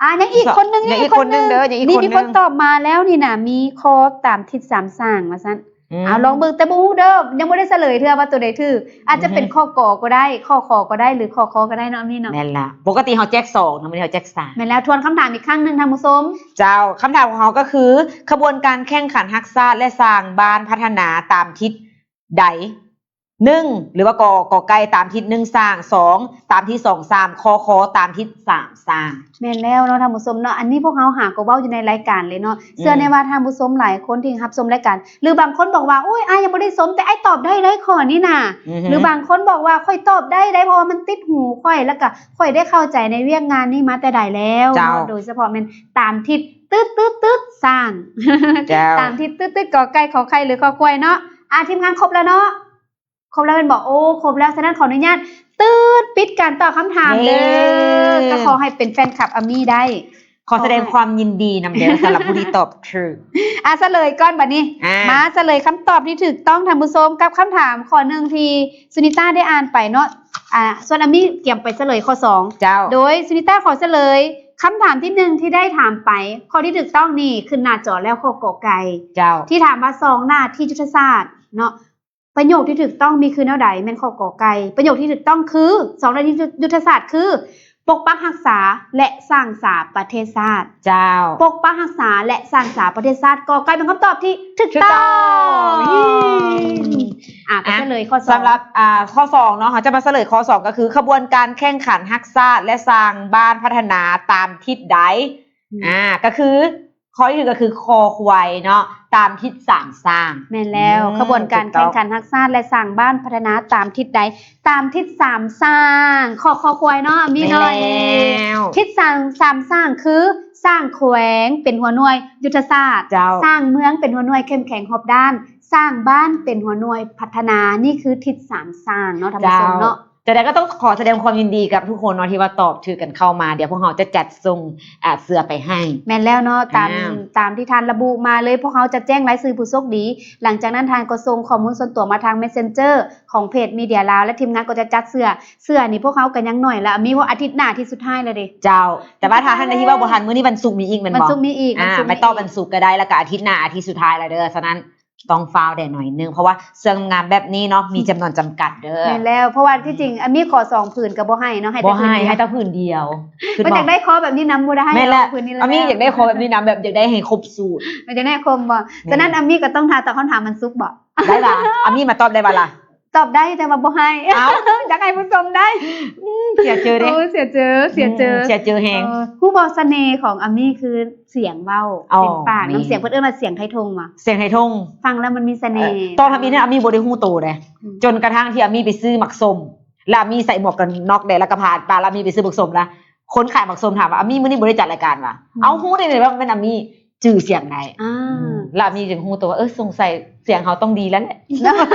ອ່າ ຍັງອີກຄົນໜຶ່ງ ຍັງອີກຄົນໜຶ່ງເດີ້ ຍັງອີກຄົນໜຶ່ງ. ນີ້ມີຄົນຕອບມາແລ້ວນີ້ນະ ມີ ຄ ຕາມທິດສາມສ້າງ ວ່າຊັ້ນ. ອືມ ເອົາ ລອງເບິ່ງ ແຕ່ບໍ່ຮູ້ເດີ້ ຍັງບໍ່ໄດ້ສະເຫຼີຍເທື່ອວ່າຕົວໃດຖືກ ອາດຈະເປັນ ອືຮຶ ຄ ກ ກໍໄດ້ ຄ ຄ ກໍໄດ້ ຫຼື ຄ ຄ ກໍໄດ້ເນາະ ມີເນາະ. ແມ່ນລະ ປົກກະຕິເຮົາແຈກສອງເນາະ ມື້ນີ້ເຮົາແຈກສາມ. ແມ່ນແລ້ວ ທວນຄຳຖາມອີກຄັ້ງໜຶ່ງທ່ານຜູ້ຊົມ. ເຈົ້າ ຄຳຖາມຂອງເຮົາກໍຄື ຂະບວນການແຂ່ງຂັນຮັກຊາດ ແລະ ສ້າງບ້ານພັດທະນາຕາມທິດໃດ? ໜຶ່ງ ຫຼືວ່າ ກ ກ ໄກ່ ຕາມທິດໜຶ່ງສ້າງ, ສອງ ຕາມທິດສອງສ້າງ, ຄ ຄ ຕາມທິດສາມສ້າງ. ແມ່ນແລ້ວເນາະທ່ານຜູ້ຊົມເນາະ ອັນນີ້ພວກເຮົາຫາກໍເວົ້າຢູ່ໃນລາຍການເລີຍເນາະ. ອືມ ເຊື່ອແນ່ວ່າທ່ານຜູ້ຊົມຫຼາຍຄົນທີ່ຮັບຊົມລາຍການ ຫຼືບາງຄົນບອກວ່າ ໂອ້ຍ ອ້າຍຍັງບໍ່ໄດ້ຊົມ ແຕ່ອ້າຍຕອບໄດ້ໄດ໋ຂໍ້ນີ້ນະ. ອືຮຶ ຫຼືບາງຄົນບອກວ່າ ຂ້ອຍຕອບໄດ້ໄດ໋ ເພາະວ່າມັນຕິດຫູຂ້ອຍ ແລ້ວກະຂ້ອຍໄດ້ເຂົ້າໃຈໃນວຽກງານນີ້ມາແຕ່ໃດແລ້ວເນາະ. ເຈົ້າ ໂດຍສະເພາະແມ່ນຕາມທິດຕຶດໆໆສ້າງ. ເຈົ້າ ຕາມທິດຕຶດໆ ກ ໄກ່ ຂ ໄຂ່ ຫຼື ຄ ຄວາຍເນາະ. ອ່າ ທີມງານຄົບແລ້ວເນາະ. ຄົບແລ້ວແມ່ນບໍ່? ໂອ້ ຄົບແລ້ວ ສະນັ້ນຂໍອະນຸຍາດ ຕຶດ ປິດການຕອບຄຳຖາມເດີ້. ເຢ້ ກໍຂໍໃຫ້ເປັນແຟນຄລັບອາມີໄດ້. ຂໍສະແດງຄວາມຍິນດີນຳເດີ້ ສຳລັບຜູ້ທີ່ຕອບຖືກ. ອ່າ ສະເຫຼີຍກ່ອນບັດນີ້. ອ່າ ມາສະເຫຼີຍຄຳຕອບທີ່ຖືກຕ້ອງທ່ານຜູ້ຊົມ ກັບຄຳຖາມຂໍ້ໜຶ່ງທີ່ສຸນິຕາໄດ້ອ່ານໄປເນາະ. ອ່າ ສ່ວນອາມີກຽມໄປສະເຫຼີຍຂໍ້ສອງ. ເຈົ້າ ໂດຍສຸນິຕາຂໍສະເຫຼີຍຄຳຖາມທີໜຶ່ງທີ່ໄດ້ຖາມໄປ. ຂໍ້ທີ່ຖືກຕ້ອງນີ້ຂຶ້ນໜ້າຈໍແລ້ວ ຂໍ້ ກ ໄກ່. ເຈົ້າ ທີ່ຖາມວ່າ ສອງ ໜ້າທີ່ຍຸດທະສາດເນາະ ປະໂຫຍກທີ່ຖືກຕ້ອງມີຄືແນວໃດ? ແມ່ນຂໍ້ ກ ໄກ່. ປະໂຫຍກທີ່ຖືກຕ້ອງຄື ສອງ ໜ້າທີ່ຍຸດທະສາດຄື ປົກປັກຮັກສາ ແລະ ສ້າງສາປະເທດຊາດ. ເຈົ້າ ປົກປັກຮັກສາ ແລະ ສ້າງສາປະເທດຊາດ. ກ ໄກ່ ເປັນຄຳຕອບທີ່ຖືກຕ້ອງ. ຖືກຕ້ອງ. ອ່າ ໄປສະເຫຼີຍຂໍ້ສອງ. ສຳລັບ ອ່າ ຂໍ້ສອງເນາະ ເຮົາຈະມາສະເຫຼີຍຂໍ້ສອງ ກໍຄື ຂະບວນການແຂ່ງຂັນຮັກຊາດ ແລະ ສ້າງບ້ານພັດທະນາຕາມທິດໃດ? ອືມ ອ່າ ກໍຄື ຂໍ້ທີ່ຖືກກໍຄື ຄ ຄວາຍເນາະ ຕາມທິດສາມສ້າງ. ແມ່ນແລ້ວ ອືມ ຂະບວນການແຂ່ງຂັນຮັກຊາດ ແລະ ສ້າງບ້ານພັດທະນາຕາມທິດໃດ? ຕາມທິດສາມສ້າງ. ຄ ຄ ຄວາຍເນາະ ມີໜ້ອຍ. ແມ່ນແລ້ວ ທິດສາມ ສາມສ້າງຄື ສ້າງແຂວງເປັນຫົວໜ່ວຍຍຸດທະສາດ. ເຈົ້າ ສ້າງເມືອງເປັນຫົວໜ່ວຍເຂັ້ມແຂງຮອບດ້ານ. ສ້າງບ້ານເປັນຫົວໜ່ວຍພັດທະນາ. ນີ້ຄືທິດສາມສ້າງເນາະທ່ານຜູ້ຊົມເນາະ. ເຈົ້າ ຈັ່ງໃດກໍຕ້ອງຂໍສະແດງຄວາມຍິນດີກັບທຸກຄົນເນາະ ທີ່ວ່າຕອບຖືກກັນເຂົ້າມາ. ດຽວພວກເຮົາຈະຈັດສົ່ງ ອາ ເສື້ອໄປໃຫ້. ແມ່ນແລ້ວເນາະ ຕາມ ອາ ຕາມທີ່ທ່ານລະບຸມາເລີຍ. ພວກເຮົາຈະແຈ້ງລາຍຊື່ຜູ້ໂຊກດີ ຫຼັງຈາກນັ້ນທ່ານກໍສົ່ງຂໍ້ມູນສ່ວນຕົວມາທາງ Messenger ຂອງເພຈ Media Lao ແລະ ທີມງານກໍຈະຈັດເສື້ອ. ເສື້ອນີ້ພວກເຮົາກໍຍັງໜ້ອຍລະ ອາມີວ່າອາທິດໜ້າອາທິດສຸດທ້າຍແລ້ວເດ. ເຈົ້າ ແຕ່ວ່າຖ້າທ່ານໃດທີ່ວ່າບໍ່ທັນ ມື້ນີ້ວັນສຸກມີອີກແມ່ນບໍ່? ວັນສຸກມີອີກ ອາ ໄປຕໍ່ວັນສຸກກໍໄດ້ ແລ້ວກໍອາທິດໜ້າອາທິດສຸດທ້າຍແລ້ວເດີ. ສະນັ້ນ ຕ້ອງຟ້າວແດ່ໜ້ອຍໜຶ່ງ ເພາະວ່າເສື້ອງາມແບບນີ້ເນາະ ມີຈຳນວນຈຳກັດເດີ. ແມ່ນແລ້ວ ເພາະວ່າທີ່ຈິງອາມີຂໍສອງຜືນກໍບໍ່ໃຫ້ເນາະ ໃຫ້ແຕ່ຜືນດຽວ ໃຫ້ແຕ່ຜືນດຽວ. ເພິ່ນຢາກໄດ້ຂໍແບບນີ້ນຳບໍ່ໄດ້ ແມ່ນແລ້ວ ອາມີຢາກໄດ້ຂໍແບບນີ້ນຳ ແບບຢາກໄດ້ໃຫ້ຄົບສູດ ຢາກໄດ້ໃຫ້ຄົບບໍ່? ສະນັ້ນອາມີກໍຕ້ອງຖ້າຕອບຄຳຖາມວັນສຸກບໍ? ໄດ້ລະ ອາມີມາຕອບໄດ້ບໍ່ລະ? ຕອບໄດ້ ແຕ່ວ່າບໍ່ໃຫ້. ເອົ້າ ຢາກໃຫ້ຜູ້ຊົມໄດ້. ເສຍເຈີເດ້. ໂອ້ ເສຍເຈີ ເສຍເຈີ ເສຍເຈີແຮງ. ຮູ້ບໍ່ ສະເໜ່ຂອງອາມີຄື ສຽງເວົ້າ ອໍ ເປັນປາກ ແມ່ນ ນ້ຳສຽງ ເພິ່ນເອີ້ນວ່າສຽງໄທທົ່ງຫວາ? ສຽງໄທທົ່ງ ຟັງແລ້ວມັນມີສະເໜ່. ເອີ ຕອນທຳອິດນັ້ນອາມີບໍ່ໄດ້ຮູ້ໂຕເດ້ ອືມ ຈົນກະທັ່ງທີ່ອາມີໄປຊື້ໝາກສົ້ມ ແລ້ວອາມີໃສ່ໝວກກັນນັອກເດ້ ແລ້ວກະຜ່ານປາ ແລ້ວອາມີໄປຊື້ໝາກສົ້ມ ແລ້ວຄົນຂາຍໝາກສົ້ມຖາມວ່າ ອາມີ ມື້ນີ້ບໍ່ໄດ້ຈັດລາຍການຫວາ? ອືມ ເອົ້າ ຮູ້ໄດ້ແນວໃດວ່າແມ່ນອາມີ ຈື່ສຽງໄດ້. ອືມ ແລ້ວອາມີຈຶ່ງຮູ້ໂຕວ່າ ເອີ ສົງໄສສຽງເຮົາຕ້ອງດີແລ້ວແຫຼະ.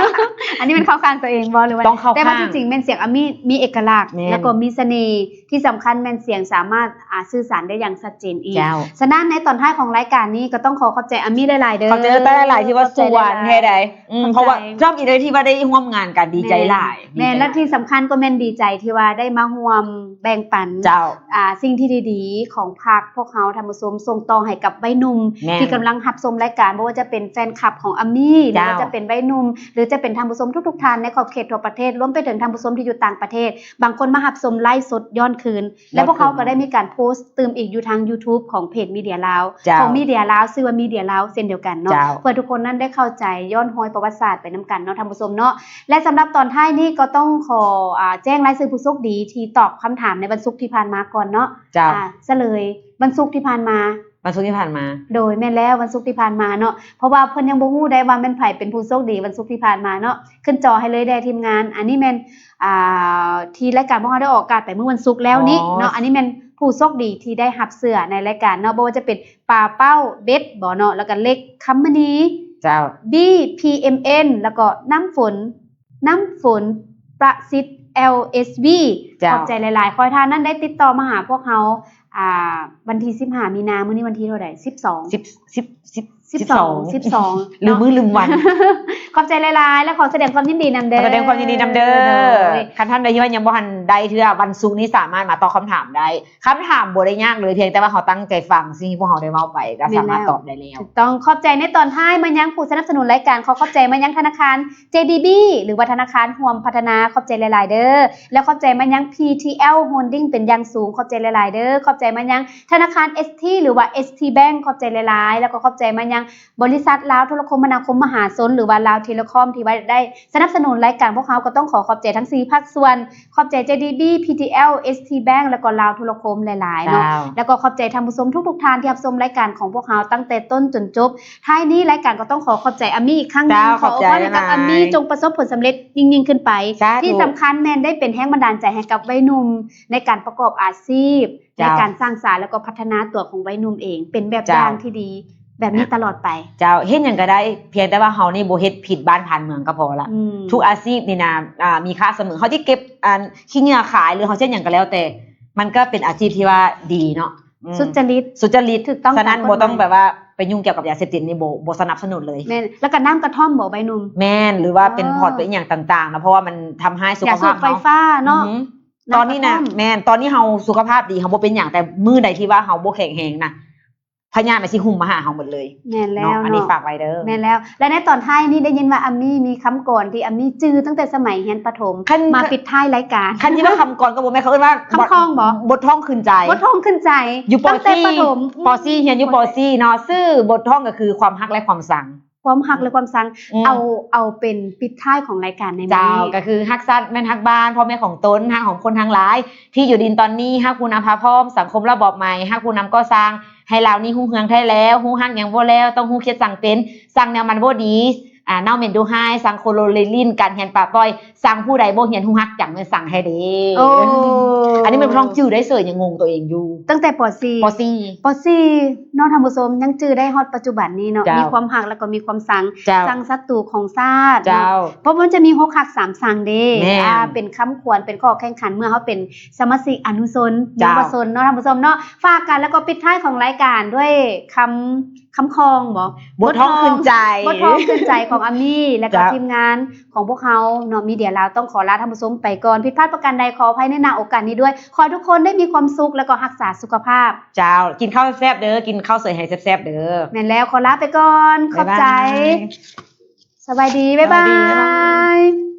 ອັນນີ້ແມ່ນເຂົ້າຂ້າງຕົວເອງບໍ່ ຫຼືວ່າ? ຕ້ອງເຂົ້າຂ້າງ ແຕ່ວ່າທີ່ຈິງແມ່ນສຽງອາມີມີເອກະລັກ ແມ່ນ ແລ້ວກໍມີສະເໜ່ ທີ່ສຳຄັນແມ່ນສຽງສາມາດ ອ່າ ສື່ສານໄດ້ຢ່າງຊັດເຈນອີກ. ເຈົ້າ ສະນັ້ນໃນຕອນທ້າຍຂອງລາຍການນີ້ກໍຕ້ອງຂໍຂອບໃຈອາມີຫຼາຍໆເດີ. ຂອບໃຈຫຼາຍໆ ທີ່ວ່າສວນແທ້ໃດ. ອືມ ຂອບໃຈຫຼາຍໆ ເພາະວ່າທຳອິດທີ່ວ່າໄດ້ຮ່ວມງານກັນ ດີໃຈຫຼາຍ. ແມ່ນ ແມ່ນ ແລະທີ່ສຳຄັນກໍແມ່ນດີໃຈທີ່ວ່າໄດ້ມາຮ່ວມແບ່ງປັນ ເຈົ້າ ອ່າ ສິ່ງທີ່ດີໆຂອງພັກພວກເຮົາ ທ່ານຜູ້ຊົມ ສົ່ງຕໍ່ໃຫ້ກັບໄວໜຸ່ມ ແມ່ນ ທີ່ກຳລັງຮັບຊົມລາຍການ ບໍ່ວ່າຈະເປັນແຟນຄລັບຂອງອາມີ ຫຼືວ່າຈະເປັນໄວໜຸ່ມ ຫຼືຈະເປັນທ່ານຜູ້ຊົມທຸກໆທ່ານໃນຂອບເຂດທົ່ວປະເທດ ລວມໄປເຖິງທ່ານຜູ້ຊົມທີ່ຢູ່ຕ່າງປະເທດ. ບາງຄົນມາຮັບຊົມໄລຟ໌ສົດຍ້ອນຄືນ ແລະ ພວກເຮົາກໍໄດ້ມີການໂພສຕື່ມອີກຢູ່ທາງ YouTube ຂອງເພຈ Media Lao ເຈົ້າ ຂອງ Media Lao ຊື່ວ່າ Media Lao ເຊັ່ນດຽວກັນເນາະ ເຈົ້າ ເພື່ອທຸກຄົນນັ້ນໄດ້ເຂົ້າໃຈຍ້ອນຮອຍປະຫວັດສາດໄປນຳກັນເນາະ ທ່ານຜູ້ຊົມເນາະ. ແລະ ສຳລັບຕອນທ້າຍນີ້ກໍຕ້ອງຂໍ ອາ ແຈ້ງລາຍຊື່ຜູ້ໂຊກດີທີ່ຕອບຄຳຖາມໃນວັນສຸກທີ່ຜ່ານມາກ່ອນເນາະ. ເຈົ້າ ອາ ສະເຫຼີຍ ວັນສຸກທີ່ຜ່ານມາ. ວັນສຸກທີ່ຜ່ານມາ. ໂດຍ ແມ່ນແລ້ວ ວັນສຸກທີ່ຜ່ານມາເນາະ ເພາະວ່າເພິ່ນຍັງບໍ່ຮູ້ໄດ້ວ່າແມ່ນໃຜເປັນຜູ້ໂຊກດີວັນສຸກທີ່ຜ່ານມາເນາະ. ຂຶ້ນຈໍໃຫ້ເລີຍເດີທີມງານ. ອັນນີ້ແມ່ນ ອ່າ ທີ່ລາຍການພວກເຮົາໄດ້ອອກອາກາດໄປມື້ວັນສຸກແລ້ວນີ້ເນາະ. ອໍ ອັນນີ້ແມ່ນຜູ້ໂຊກດີທີ່ໄດ້ຮັບເສື້ອໃນລາຍການເນາະ ບໍ່ວ່າຈະເປັນປາເປົ້າເບັດບໍເນາະ ແລ້ວກໍເລັກຄຳມະນີ. ເຈົ້າ ບີ ພີ ເອັມ ເອັນ ແລ້ວກໍນ້ຳຝົນ ນ້ຳຝົນປະສິດ ແອລ ເອສ ວີ. ເຈົ້າ ຂອບໃຈຫຼາຍໆ ຂໍໃຫ້ທ່ານນັ້ນໄດ້ຕິດຕໍ່ມາຫາພວກເຮົາ ອ່າ ວັນທີສິບຫ້າມີນາ ມື້ນີ້ວັນທີເທົ່າໃດ? ສິບສອງ ສິບ ສິບ ສິບ ສິບສອງ ສິບສອງ ເນາະ ລືມມື້ລືມວັນ. ຂອບໃຈຫຼາຍໆ ແລະ ຂໍສະແດງຄວາມຍິນດີນຳເດີ. ຂໍສະແດງຄວາມຍິນດີນຳເດີ. ໂດຍ ຄັນທ່ານໃດທີ່ວ່າຍັງບໍ່ທັນໄດ້ເທື່ອ ວັນສຸກນີ້ສາມາດມາຕອບຄຳຖາມໄດ້. ຄຳຖາມບໍ່ໄດ້ຍາກເລີຍ ພຽງແຕ່ວ່າເຮົາຕັ້ງໃຈຟັງສິ່ງທີ່ພວກເຮົາໄດ້ເວົ້າໄປ ກໍສາມາດຕອບໄດ້ແລ້ວ. ຖືກຕ້ອງ. ຂອບໃຈໃນຕອນທ້າຍມາຍັງຜູ້ສະໜັບສະໜູນລາຍການ. ຂໍຂອບໃຈມາຍັງທະນາຄານ ເຈ ດີ ບີ ຫຼືວ່າທະນາຄານຮ່ວມພັດທະນາ. ຂອບໃຈຫຼາຍໆເດີ. ແລະ ຂອບໃຈມາຍັງ ພີ ທີ ແອລ ໂຮນດິ້ງ ເປັນຢ່າງສູງ. ຂອບໃຈຫຼາຍໆເດີ. ຂອບໃຈມາຍັງທະນາຄານ ເອສ ທີ ຫຼືວ່າ ເອສ ທີ ແບງ ຂອບໃຈຫຼາຍໆ. ແລ້ວກໍຂອບໃຈມາຍັງ ບໍລິສັດລາວໂທລະຄົມມະນາຄົມມະຫາຊົນ ຫຼືວ່າລາວເທເລຄອມ ທີ່ວ່າໄດ້ສະໜັບສະໜູນລາຍການພວກເຮົາ. ກໍຕ້ອງຂໍຂອບໃຈທັງສີ່ພາກສ່ວນ. ຂອບໃຈ ເຈ ດີ ບີ ພີ ທີ ແອລ ເອສ ທີ ແບງ ແລ້ວກໍລາວໂທລະຄົມຫຼາຍໆເນາະ. ເຈົ້າ ແລ້ວກໍຂອບໃຈທ່ານຜູ້ຊົມທຸກໆທ່ານທີ່ຮັບຊົມລາຍການຂອງພວກເຮົາຕັ້ງແຕ່ຕົ້ນຈົນຈົບ. ທ້າຍນີ້ລາຍການກໍຕ້ອງຂໍຂອບໃຈອາມີອີກຄັ້ງໜຶ່ງ. ເຈົ້າ ຂໍອວຍພອນໃຫ້ກັບອາມີ ຂອບໃຈຫຼາຍໆ ຈົ່ງປະສົບຜົນສຳເລັດຍິ່ງໆຂຶ້ນໄປ. ສາທຸ. ທີ່ສຳຄັນແມ່ນໄດ້ເປັນແຮງບັນດານໃຈໃຫ້ກັບໄວໜຸ່ມໃນການປະກອບອາຊີບ ເຈົ້າ ໃນການສ້າງສານ ແລ້ວກໍພັດທະນາຕົວຂອງໄວໜຸ່ມເອງ ເປັນແບບຢ່າງທີ່ດີແບບນີ້ຕະຫຼອດໄປ. ເຈົ້າ ເຮັດຫຍັງກໍໄດ້ ພຽງແຕ່ວ່າເຮົານີ້ບໍ່ເຮັດຜິດບ້ານຜ່ານເມືອງກໍພໍລະ. ອືມ ທຸກອາຊີບນີ້ນະ ອ່າ ມີຄ່າສະເໝີ. ເຮົາຊິເກັບ ອັນ ຂີ້ເຫຍື້ອຂາຍ ຫຼືເຮົາຊິຫຍັງກໍແລ້ວແຕ່ ມັນກໍເປັນອາຊີບທີ່ວ່າດີເນາະ. ອືມ ສຸດຈະລິດ ສຸດຈະລິດ ຖືກຕ້ອງ. ສະນັ້ນບໍ່ຕ້ອງແບບວ່າໄປຫຍຸ້ງກ່ຽວກັບຢາເສບຕິດນີ້ ບໍ່ ບໍ່ສະໜັບສະໜູນເລີຍ. ແມ່ນ ແລ້ວກໍນ້ຳກະທ່ອມບໍ ໃບໜຸ່ມ? ແມ່ນ ຫຼືວ່າເປັນພອດ ເປັນອີ່ຫຍັງຕ່າງໆເນາະ ເພາະວ່າມັນທຳຮ້າຍສຸຂະພາບເຮົາ. ຢາສູບໄຟຟ້າເນາະ. ອືຮຶ ຕອນນີ້ນະ ແມ່ນ ຕອນນີ້ເຮົາສຸຂະພາບດີ ເຮົາບໍ່ເປັນຫຍັງ ແຕ່ມື້ໃດທີ່ວ່າເຮົາບໍ່ແຂງແຮງນະ ພະຍາດມັນຊິຫຸ້ມມາຫາເຮົາໝົດເລີຍ. ແມ່ນແລ້ວເນາະ ອັນນີ້ຝາກໄວ້ເດີ. ແມ່ນແລ້ວ ແລະໃນຕອນທ້າຍນີ້ໄດ້ຍິນວ່າອາມີມີຄຳກອນທີ່ອາມີຈື່ຕັ້ງແຕ່ສະໄໝຮຽນປະຖົມ ມາປິດທ້າຍລາຍການ. ຄັນຊິວ່າຄຳກອນກໍບໍ່ແມ່ນ ເຂົາເອີ້ນວ່າຄຳຄອງບໍ? ບົດທ້ອງຂຶ້ນໃຈ. ບົດທ້ອງຂຶ້ນໃຈ ຢູ່ປໍສີ່ ປໍສີ່ ຮຽນຢູ່ປໍສີ່ເນາະ. ຊື່ບົດທ້ອງກໍຄືຄວາມຮັກ ແລະ ຄວາມຊັງ. ຄວາມຮັກ ແລະ ຄວາມຊັງ. ອືມ ເອົາ ເອົາເປັນປິດທ້າຍຂອງລາຍການໃນມື້ນີ້. ເຈົ້າ ກໍຄືຮັກຊາດແມ່ນຮັກບ້ານ ພໍ່ແມ່ຂອງຕົນ ຮັກຂອງຄົນທັງຫຼາຍທີ່ຢູ່ດິນຕອນນີ້ ຮັກຜູ້ນຳພາພ້ອມ ສັງຄົມລະບອບໃໝ່ ຮັກຜູ້ນຳກໍ່ສ້າງ ໃຫ້ລາວນີ້ຮຸ່ງເຮືອງແທ້ແລ້ວ ຮູ້ຮັກຫຍັງບໍ່ແລ້ວ ຕ້ອງຮູ້ຄຽດສັງເປັນ ສັງແນວມັນບໍ່ດີ ອ່າ ເນົາເໝັນດຸຮ້າຍ ສັງຄົນໂລເລລິນ ການຮຽນປ່າປ່ອຍ ສັງຜູ້ໃດບໍ່ຮຽນຮູ້ຮັກ ຈັກແມ່ນສັງແທ້ເດ. ໂອ້ ອັນນີ້ແມ່ນນ້ອງຈື່ໄດ້ເສີຍ ຍັງງົງຕົວເອງຢູ່. ຕັ້ງແຕ່ ປ.ສີ່ ປ.ສີ່ ປ.ສີ່ ເນາະທ່ານຜູ້ຊົມ ຍັງຈື່ໄດ້ຮອດປັດຈຸບັນນີ້ເນາະ. ເຈົ້າ ມີຄວາມຮັກ ແລ້ວກໍມີຄວາມສັງ ເຈົ້າ ສັງສັດຕູຂອງຊາດເນາະ. ເຈົ້າ ເພາະມັນຈະມີຫົກຮັກສາມສັງເດ. ແມ່ນ ອ່າ ເປັນຄຳຂວັນ ເປັນຂໍ້ແຂ່ງຂັນ ເມື່ອເຮົາເປັນສະມາຊິກອະນຸຊົນ ເຈົ້າ ເຍົາວະຊົນເນາະທ່ານຜູ້ຊົມເນາະ. ຝາກກັນ ແລ້ວກໍປິດທ້າຍຂອງລາຍການດ້ວຍຄຳ ຄຳຄອງບໍ? ບົດຮ້ອງຂຶ້ນໃຈ ບົດຮ້ອງຂຶ້ນໃຈຂອງອາມີ ແລະກໍ ເຈົ້າ ທີມງານຂອງພວກເຮົາເນາະ ມີເດຍລາວ ຕ້ອງຂໍລາທ່ານຜູ້ຊົມໄປກ່ອນ. ຜິດພາດປະການໃດ ຂໍອະໄພໃນໜ້າໂອກາດນີ້ດ້ວຍ. ຂໍໃຫ້ທຸກຄົນໄດ້ມີຄວາມສຸກ ແລະກໍຮັກສາສຸຂະພາບ. ເຈົ້າ ກິນເຂົ້າແຊບໆເດີ ກິນເຂົ້າເສີຍໃຫ້ແຊບໆເດີ. ແມ່ນແລ້ວ ຂໍລາໄປກ່ອນ ຂອບໃຈ ບາຍບາຍ ສະບາຍດີ ບາຍບາຍ ສະບາຍດີ ບາຍບາຍ.